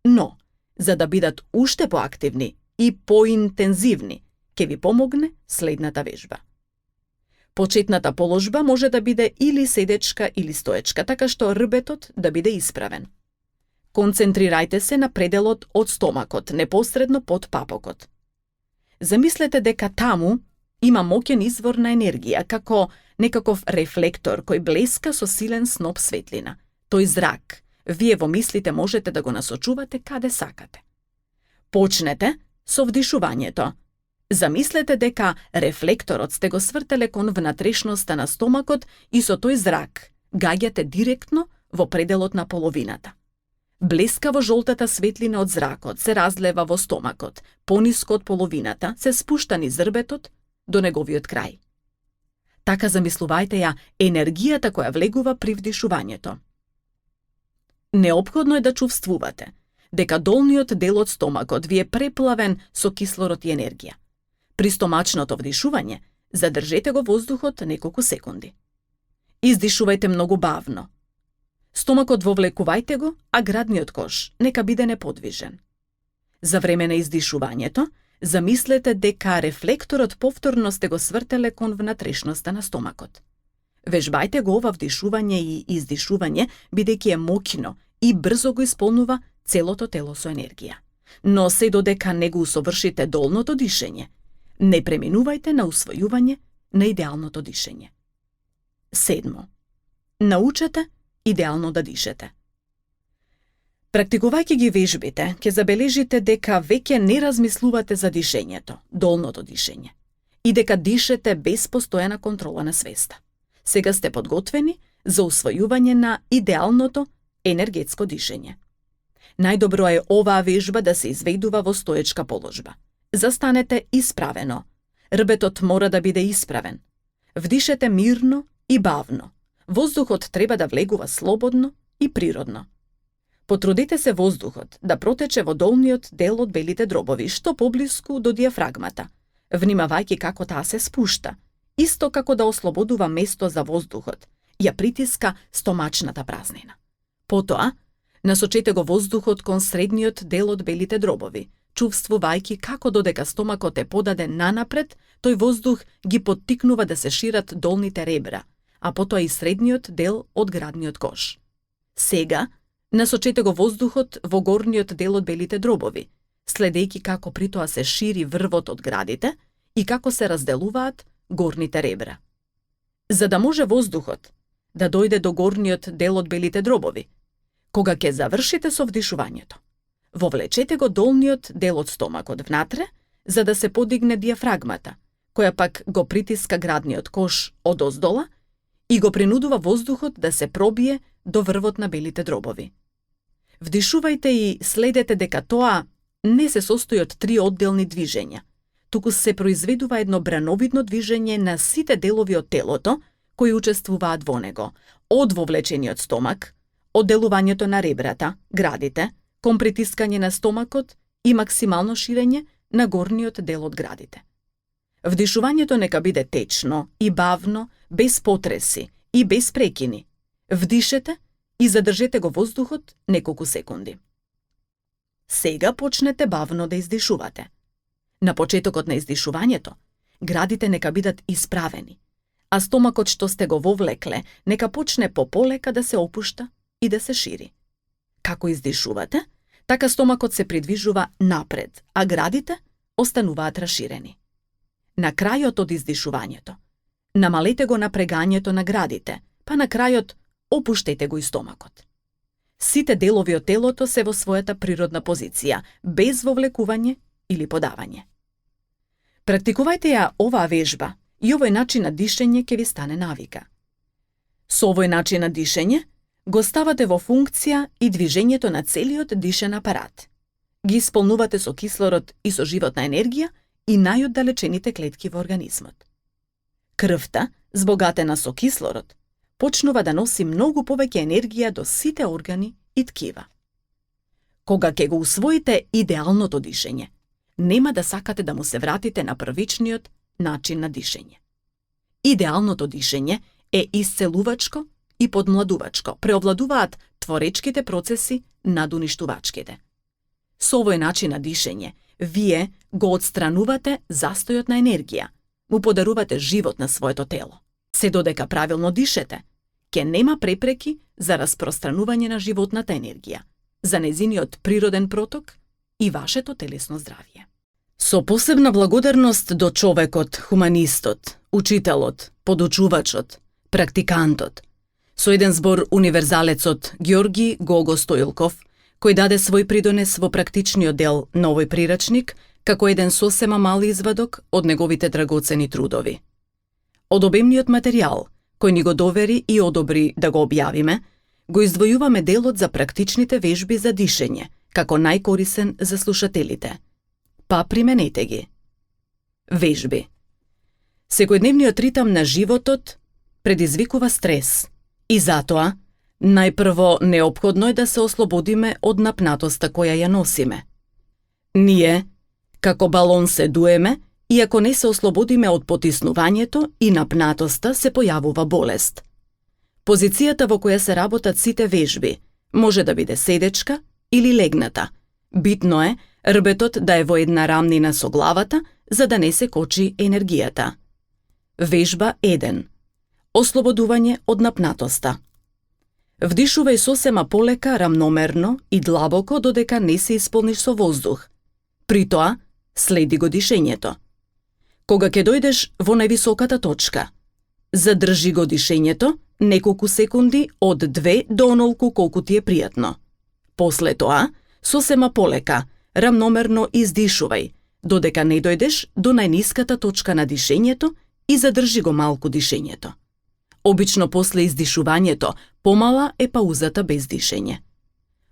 Но, за да бидат уште поактивни и поинтензивни, ќе ви помогне следната вежба. Почетната положба може да биде или седечка или стоечка, така што рбетот да биде исправен. Концентрирајте се на пределот од стомакот, непосредно под папокот. Замислете дека таму има моќен извор на енергија, како некаков рефлектор кој блеска со силен сноп светлина. Тој зрак, вие во мислите можете да го насочувате каде сакате. Почнете со вдишувањето. Замислете дека рефлекторот сте го свртеле кон внатрешноста на стомакот и со тој зрак гаѓате директно во пределот на половината. Блескаво жолтата светлина од зракот се разлева во стомакот, пониско од половината се спушта низ рбетот до неговиот крај. Така замислувајте ја енергијата која влегува при вдишувањето. Неопходно е да чувствувате дека долниот дел од стомакот ви е преплавен со кислород и енергија. При стомачното вдишување задржете го воздухот неколку секунди. Издишувајте многу бавно. Стомакот вовлекувајте го, а градниот кош нека биде неподвижен. За време на издишувањето, замислете дека рефлекторот повторно сте го свртеле кон внатрешноста на стомакот. Вежбајте го ова вдишување и издишување, бидејќи е моќно и брзо го исполнува целото тело со енергија. Но се додека не го усовршите долното дишење, не преминувајте на усвојување на идеалното дишење. 7. Научете идеално да дишете. Практикувајќи ги вежбите, ќе забележите дека веќе не размислувате за дишењето, долното дишење, и дека дишете без постојана контрола на свеста. Сега сте подготвени за усвојување на идеалното енергетско дишење. Најдобро е оваа вежба да се изведува во стоечка положба. Застанете исправено. Рбетот мора да биде исправен. Вдишете мирно и бавно. Воздухот треба да влегува слободно и природно. Потрудете се воздухот да протече во долниот дел од белите дробови, што поблиску до диафрагмата, внимавајќи како таа се спушта, исто како да ослободува место за воздухот, ја притиска стомачната празнина. Потоа, насочете го воздухот кон средниот дел од белите дробови, чувствувајќи како додека стомакот е подаден нанапред, тој воздух ги поттикнува да се шират долните ребра, а потоа и средниот дел од градниот кош. Сега, насочете го воздухот во горниот дел од белите дробови, следејќи како притоа се шири врвот од градите и како се разделуваат горните ребра. За да може воздухот да дојде до горниот дел од белите дробови, кога ќе завршите со вдишувањето, вовлечете го долниот дел од стомакот внатре, за да се подигне диафрагмата, која пак го притиска градниот кош од оздола и го принудува воздухот да се пробие до врвот на белите дробови. Вдишувајте и следете дека тоа не се состои од три одделни движења, туку се произведува едно брановидно движење на сите делови од телото кои учествуваат во него, од вовлечениот стомак, од делувањето на ребрата, градите, кон притискање на стомакот и максимално ширење на горниот дел од градите. Вдишувањето нека биде течно и бавно, без потреси и без прекини. Вдишете и задржете го воздухот неколку секунди. Сега почнете бавно да издишувате. На почетокот на издишувањето, градите нека бидат исправени, а стомакот што сте го вовлекле нека почне пополека да се опушта и да се шири. Како издишувате, така стомакот се придвижува напред, а градите остануваат расширени. На крајот од издишувањето, намалете го напрегањето на градите, па на крајот опуштете го и стомакот. Сите делови од телото се во својата природна позиција, без вовлекување или подавање. Практикувајте ја оваа вежба и овој начин на дишење ќе ви стане навика. Со овој начин на дишење го ставате во функција и движењето на целиот дишен апарат. Ги исполнувате со кислород и со животна енергија и најоддалечените клетки во организмот. Крвта, збогатена со кислород, почнува да носи многу повеќе енергија до сите органи и ткива. Кога ќе го усвоите идеалното дишење, нема да сакате да му се вратите на првичниот начин на дишење. Идеалното дишење е исцелувачко и подмладувачко, преовладуваат творечките процеси над уништувачките. Со овој начин на дишење, вие го отстранувате застојот на енергија, му подарувате живот на своето тело. Се додека правилно дишете, ќе нема препреки за распространување на животната енергија, за незиниот природен проток и вашето телесно здравје. Со посебна благодарност до човекот, хуманистот, учителот, подучувачот, практикантот, со еден збор универзалецот Ѓорги Гого Стоилков, кој даде свој придонес во практичниот дел на овој прирачник, како еден сосема мал извадок од неговите драгоцени трудови. Од обемниот материјал, кој ни го довери и одобри да го објавиме, го издвојуваме делот за практичните вежби за дишење, како најкорисен за слушателите. Па применете ги. Вежби. Секојдневниот ритам на животот предизвикува стрес и затоа најпрво неопходно е да се ослободиме од напнатоста која ја носиме. Ние, како балон се дуеме, и ако не се ослободиме од потиснувањето и напнатоста, се појавува болест. Позицијата во која се работат сите вежби може да биде седечка или легната. Битно е рбетот да е во една рамнина со главата, за да не се кочи енергијата. Вежба 1. Ослободување од напнатоста. Вдишувај сосема полека, рамномерно и длабоко додека не се исполниш со воздух. При тоа, следи го дишењето. Кога ќе дојдеш во највисоката точка, задржи го дишењето неколку секунди од 2 до онолку колку ти е пријатно. После тоа, сосема полека, рамномерно издишувај, додека не дојдеш до најниската точка на дишењето и задржи го малку дишењето. Обично после издишувањето, помала е паузата без дишење.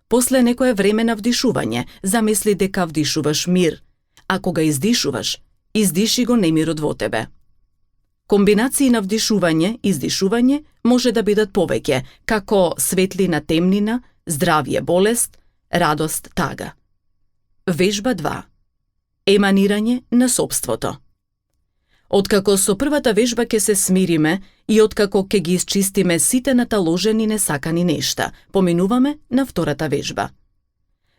После некое време на вдишување, замисли дека вдишуваш мир, а кога издишуваш, издиши го немирот во тебе. Комбинации на вдишување и издишување може да бидат повеќе, како светлина, темнина, здравје, болест, радост, тага. Вежба 2. Еманирање на сопството. Откако со првата вежба ќе се смириме и откако ќе ги исчистиме сите наталожени несакани нешта, поминуваме на втората вежба.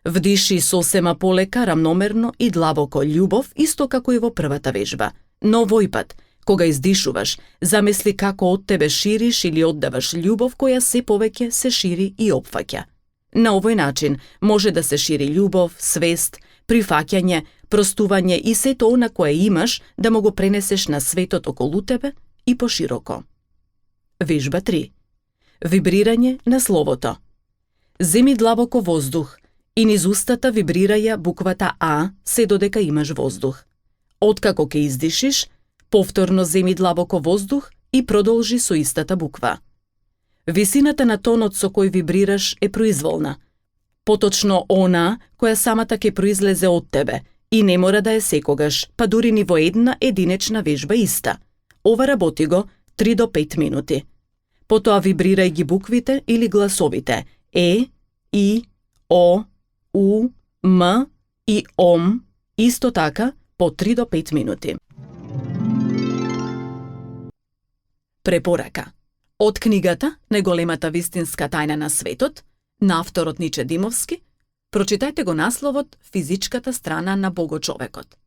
Вдиши сосема полека, рамномерно и длабоко љубов, исто како и во првата вежба. Но овој пат, кога издишуваш, замисли како од тебе шириш или оддаваш љубов која се повеќе се шири и опфаќа. На овој начин може да се шири љубов, свест, прифаќање, простување и сето она кое имаш да му го пренесеш на светот околу тебе и пошироко. Вежба 3. Вибрирање на словото. Земи длабоко воздух и низ устата вибрираја буквата А се додека имаш воздух. Откако ќе издишиш, повторно земи длабоко воздух и продолжи со истата буква. Висината на тонот со кој вибрираш е произволна. Поточно она која самата ќе произлезе од тебе и не мора да е секогаш, па дури ни во една единечна вежба иста. Ова работи го 3 до 5 минути. Потоа вибрирај ги буквите или гласовите Е, И, О, У, М и Ом, исто така по 3 до 5 минути. Препорака. Од книгата Најголемата вистинска тајна на светот, на авторот Ниче Димовски, прочитајте го насловот Физичката страна на Богочовекот.